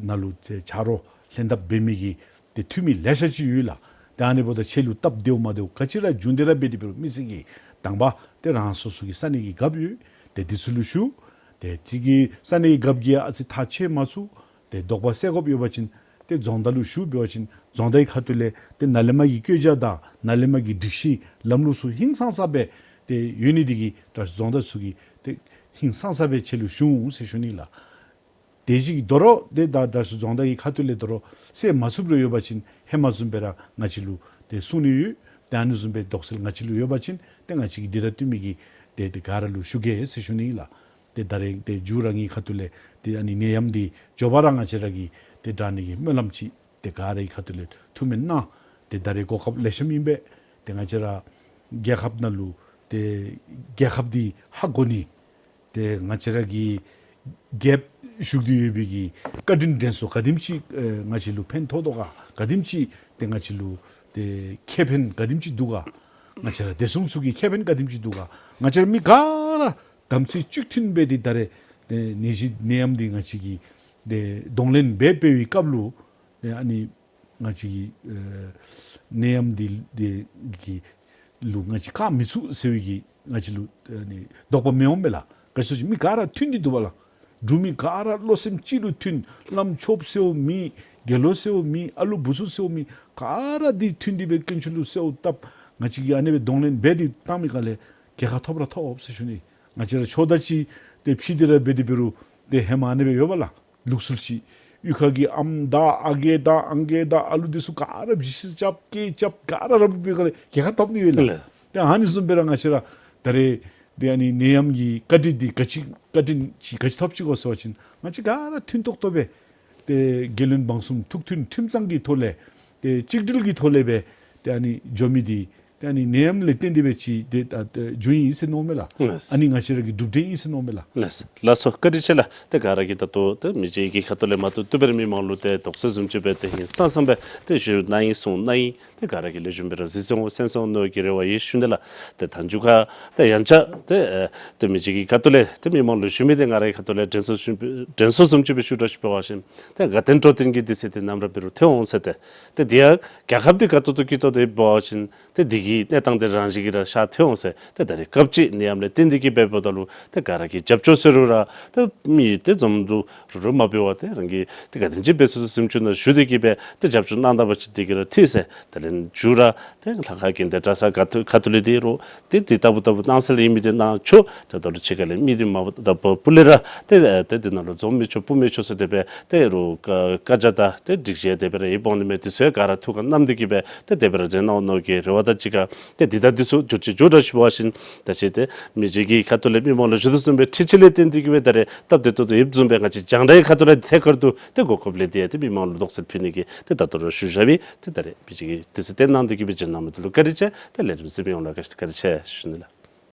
ནང་ལུ་ཏེ་ཆ་རོགས་ལྷན་ཐབས་འབད་མི་གི་ཏེ་འཐུས་མི་ལེ་ཤ་ཅིག་ཡོད་ལགས། ཏེ་ཨ་ནི་འབདཝ་ད་ཁྱེད་ལུ་སྟབས་བདེཝ་མ་བདེཝ་ག་ཅི་ར་བྱུང་སྟེ་ར་འབད་དེ་འབད་རུང་མི་སེར་གྱིས་དང་པ་ཏེ་རང་སོ་སོ་གི་ས་གནས་ཀྱི་རྒཔོ་ཡོད། ཏེ་འདི་ཚུ་ལུ་ཞུ། ཏེ་དེ་གི་ས་གནས་ཀྱི་རྒཔོ་གིས་ཨ་ཙི་ཐག་ཆོད་མ་ཚུགས། ཏེ་དོགས་པ་སེལ་དགོཔ་ཡོད་པ་ཅིན་ཏེ་རྫོང་བདག་ལུ་ཞུ། འབད་བ་ཅིན་རྫོང་བདག་གི་ཁ་ཐུག་ལས་ཏེ་ནཱ་ལས་མར་གྱི་བཀོད་རྒྱ་དང་ནཱ་ལས་མར་གྱི་སྒྲིག་གཞི་ལམ་ལུགས་ཚུ་ཧིང་སངས་ས་སྦེ་ཏེ་ཡོད་ནི་དེ་གིས་ད་རྫོང་བདག་ཚུ་གིས་ ཏེ་ཧིང་སངས་ས་སྦེ་ཁྱེད་ལུ་ཞུ་འོང་ཟེར་ཞུ་ནི་ལགས། དེ་བཞིན་དོ་རུང་ཏེ་ད་དྲག་ཤོས་རྫོང་བདག་གི་ཁ་ཐུག་ལས་དོ་རུང་སེལ་མ་ཚུགསཔ་རེ་ཡོད་པ་ཅིན་ཧེ་མ་བཟུམ་སྦེ་ར་ང་བཅས་ལུ་ཏེ་གསུང་ནི་ཡོད། ཏེ་ཨ་ནི་བཟུམ་སྦེ་དོགས་སེལ་ང་བཅས་ལུ་ཡོད་པ་ཅིན་ཏེ་ང་བཅས་ཀྱིས་འདི་དང་བསྟུན་མི་གི་ཏེ་ཏེ་ག་ར་ལུ་ཞུ་གེ་ཟེར་ཞུ་ནི་ལགས། ཏེ་ད་རེས་ཏེ་མཇུག་ར་ངེའི་ཁ་ཐུག་ལས་ཏེ་ཨ་ནི་ནད་ཡམས་འདི་མགྱོགས་པ་ར་ང་བཅས་ར་གིས་ཏེ་དྲག་ནི་གི་སྨོན་ལམ་ཅིག་ཏེ་ག་རའི་ཁ་ཐུག་ལས་ཐུགས་སྨོན་གནང་། ཏེ་ད་རེས་གོ་སྐབས་ལེགས་ཤོམ་ཨིན་པས། ཏེ་ང་བཅས་ར་རྒྱལ་ཁབ་ནང་ལུ་ཏེ་རྒྱལ་ཁབ་འདི་ཧ་གོ་ནི། ཏེ་ང་བཅས་ར་གི་རྒྱལཔོ་བཞུགས་ཏེ་ཡོད་པའི་གི་བཀའ་དྲིན་དྲན་གསོ་ག་དེམ་ཅིག་ཨེ་ང་བཅས་ལུ་ཕན་ཐོགས་དོ་ག། ག་དེམ་ཅིག་ཏེ་ང་བཅས་ལུ་ཏེ་ཁེ་ཕན་ག་དེམ་ཅིག་འདུག་ག། ང་བཅས་ར་བདེ་སྲུང་ཚུ་གི་ཁེ་ཕན་ག་དེམ་ཅིག་འདུག་ག། ང་བཅས་ར་མི་ག་ར་དམ་ཚིག་གཅིག་མཐུན་སྦེ་ཏེ་ད་རེས་ཏེ་ནད་གཞི་ནད་ཡམས་འདི་ང་བཅས་ཀྱིས་ཏེ་གདོང་ལེན་འབད་འབད་བའི་སྐབས་ལུ་ཏེ་ཨ་ནི་ང་བཅས་ཀྱི་ཨེ་ནད་ཡམས་འདི་འདི་གི་ལུ་ང་བཅས་བཀག་མི་ཚུགས་ཟེར་བའི་གི་ང་བཅས་ལུ་ཨ་ནི་དོགས་པ་མི་འོང་པས་ལགས། ག་ཅི་ཟེར་བ་ཅིན་མི་ག་ར་མཐུན་ཏེ་འདུག་པ་ལགས། འབྲུག་མི་ག་ར་བློ་སེམས་གཅིག་ལུ་མཐུན། བླམ་ཆོསཔ་ཟེརཝ་མེད། དགེ་སློང་ཟེརཝ་མེད། ཨ་ལུ་བུ་ཚུ་ཟེརཝ་མེད། ག་ར་འདི་མཐུན་ཏེ་སྦེ་དཀོན་མཆོག་ལུ་གསོལཝ་བཏབ། ང་བཅས་ཀྱིས་ཨ་ནི་སྦེ་གདོང་ལེན་འབད་དེ་བཏང་མི་ག་ལས་རྒྱལ་ཁ་ཐོབ་ར་ཐོབ་ཟེར་ཞུ་ནི། ང་བཅས་ར་ཆོས་དང་གཅིག་ཏེ་ཕྱི་འདི་ར་འབད་དེ་འབད་རུང་ཏེ་ཧེ་མ་ཨ་ནི་སྦེ་ཡོད་པ་ལགས། ལུགས་སྲོལ་ཅིག་གཡུས་ཁ་གི་ཨམ་དང་ཨ་རྒས་དང་ཨང་རྒས་དང་ཨ་ལུ་འདི་ཚུ་ག་ར་བཞེས་སྒོ་རྐྱབ་སྐྱེལ་རྐྱབ་ག་ར་ར་འབད་བའི་ག་ལས་རྒྱལ་ཁ་ཐོབ་ནི་ཡོད་ལགས། ལགས། ཏེ་ཨ་ནི་བཟུམ་སྦེ་ར་ང་བཅས་ར་ད་རེས་ཏེ་ཨ་ནི་ནད་ཡམས་ཀྱི་བཀའ་དྲིན་འདི་ག་ཅི་བཀའ་དྲིན་ཅིག་ག་ཅི་ཐོབ་ཅི་གོ་ཟེར་བ་ཅིན་ང་བཅས་ག་ར་མཐུན་ཏོག་ཏོ་སྦེ་ཏེ་རྒྱལ་བློན་འབངས་གསུམ་ཐུགས་མཐུན་ཁྲིམས་གཙང་གི་ཐོག་ལས་ཏེ་གཅིག་སྒྲིལ་གྱི་ཐོག་ལས་སྦེ་ཏེ་ཨ་ནི་འགྱོ་མི་འདི་ཏེ་ཨ་ནི་ནད་ཡམས་ལས་བརྟེན་ཏེ་སྦེ་ཅིག་ཏེ་ད་ཏེ་བྱུང་ཡི་ཟེར་མནོཝ་མས་ལགས། ལགས། ཨ་ནི་ང་བཅས་ར་གི་གྲུབ་འབྲས་ཨིན་ཟེར་མནོཝ་མས་ལགས། ལགས། ལགས་སོ། བཀའ་དྲིན་ཆེ་ལགས། ཏེ་ག་ར་གིས་ད་ལྟོ་ཏེ་མི་རྗེ་གི་ཁ་ཐུག་ལས་མ་བཏུབ་བཏུབ་སྦེ་ར་མི་མང་ལུ་ཏེ་དོགས་སེལ་བཟུམ་ཅིག་སྦེ་ཏེ་ཧིང་སངས་སངས་སྦེ་ཏེ་ཞུ་གནང་ཡི་གསུང་གནང་ཡི། ཏེ་ག་ར་གིས་ལེགས་ཤོམ་སྦེ་ར་གཟིགས་སོང་གསན་སོང་མནོ་གི་རེ་བ་ཡོད་ཞུ་ནི་ལགས། ཏེ་ད་མཇུག་ཁར་ཏེ་ཡང་བསྐྱར་ཏེ་ཨེ་ཏེ་མི་རྗེ་གི་ཁ་ཐུག་ལས་ཏེ་མི་མང་ལུ་ཞུ་མི་འདི་ང་རའི་ཁ་ཐུག་ལས་དྲན་གསོ་ཞུ་དྲན་གསོ་བཟུམ་ཅིག་སྦེ་ཞུ་དྲགས་ཤིག་འབད་བ་ཅིན་ཏེ་དགའ་སྟོན་སྤྲོ་སྟོན་གྱི་དུས་ཚོད་འདི་ནམ་ར་འབད་རུང་ཐོན་འོང་ཟེར་ཏེ། ཏེ་འདི་ཡང་རྒྱལ་ཁབ་འདི་དགའ་ཏོག་ཏོ་སྐྱིད་ཏོག་ཏོ་ཡོདཔ་འབད་བ་ཅིན་ཏེ་འདི་གི་གནས་སྟངས་འདི་རང་བཞིན་གྱིས་ར་ཤར་ཐོན་འོང་ཟེར། ཏེ་ད་རེས་སྐབས་ཅིག་ནད་ཡམས་ལས་བརྟེན་ཏེ་གིས་འབདཝ་ད་ལུ་ཏེ་ག་ར་གིས་རྒྱབ་སྐྱོར་ཟེར་རུང་ར་ཏེ་མི་ཏེ་འཛོམས་འདུ་རུ་རུ་མ་འབད་བར་ཏེ་རང་གིས་ཏེ་ག་དེམ་ཅིག་འབད་ཚུགས་ཚུགས་ཚུན་ཚོད་ནང་བཞུགས་ཏེ་གིས་སྦེ་ཏེ་རྒྱབ་སྐྱོར་གནང་ད་པ་ཅིན་འདི་གིས་ར་འཐུས་ཟེར། དེ་ལས་མཇུག་ར་ཏེ་ལྷ་ཁང་དགོན་སྡེ་གྲྭ་ཚང་ཁ་ཐུག་ཁ་ཐུག་ལས་འདི་རུང་ཏེ་འདི་ལྟ་བུ་ལྟ་བུ་གནང་སྲོལ་ཨིན་མི་འདི་གནང་ཆོག། ད་ལྟོ་རུང་ཕྱི་ཁ་ལས་མི་འདི་མ་པ་ད་པ་སྤུ་ལས་ར་ཏེ་ཏེ་འདི་ནང་ལུ་འཛོམས་མི་ཆོག་སྤུ་མི་ཆོག་ཟེར་དེ་སྦེ་ཏེ་རུང་བཀའ་བཀའ་རྒྱ་དང་ཏེ་སྒྲིག་གཞི་དེ་སྦེ་ར་ཡོདཔ་འོང་ནི་མས། འདི་ཚུ་ག་ར་ཐུགས་ཁར་བསྣམས་ཏེ་གིས་སྦེ་ཏེ་དེ་སྦེ་ར་མཛད་གནང་མནོ་གི་རེ་བ་དང་གཅིག་ཁར་ཏེ་འདི་དང་འདི་ཚུ་འགྱུར་བཅོས་འགྱོ་དྲགས་ཤིག་འབད་བ་ཅིན་ད་ཅི་ཏེ་མི་རྗེ་གི་ཁ་ཐུག་ལས་མི་མང་ལུ་ཞུ་དོ་བཟུམ་སྦེ་འཕྲུལ་ཆས་ལས་བརྟེན་ཏེ་གིས་སྦེ་ད་རེས་སྟབས་བདེ་ཏོག་ཏོ་ཡོདཔ་བཟུམ་སྦེ་ང་བཅས་རྒྱང་བསྒྲགས་ཁ་ཐུག་ལས་ཐད་ཀར་དུ་ཏེ་གོ་སྐབས་ལེན་ཏེ་ཏེ་མི་མང་ལུ་དོགས་སེལ་ཕུལ་ནི་གི་ཏེ་ད་ལྟོ་ར་ཞུ་བཞག་པས། ཏེ་ད་རེས་མི་རྗེ་གིས་དུས་ཚོད་བཏོན་གནང་སྟེ་གིས་སྦེ་བྱོན་གནང་མི་འདི་ལུ་བཀའ་དྲིན་ཆེ། ཏེ་ལས་རིམ་གཟིགས་མི་ཡོངས་ལུ་བཀའ་དྲིན་ཆེ་ཞུ་ནི་ལགས།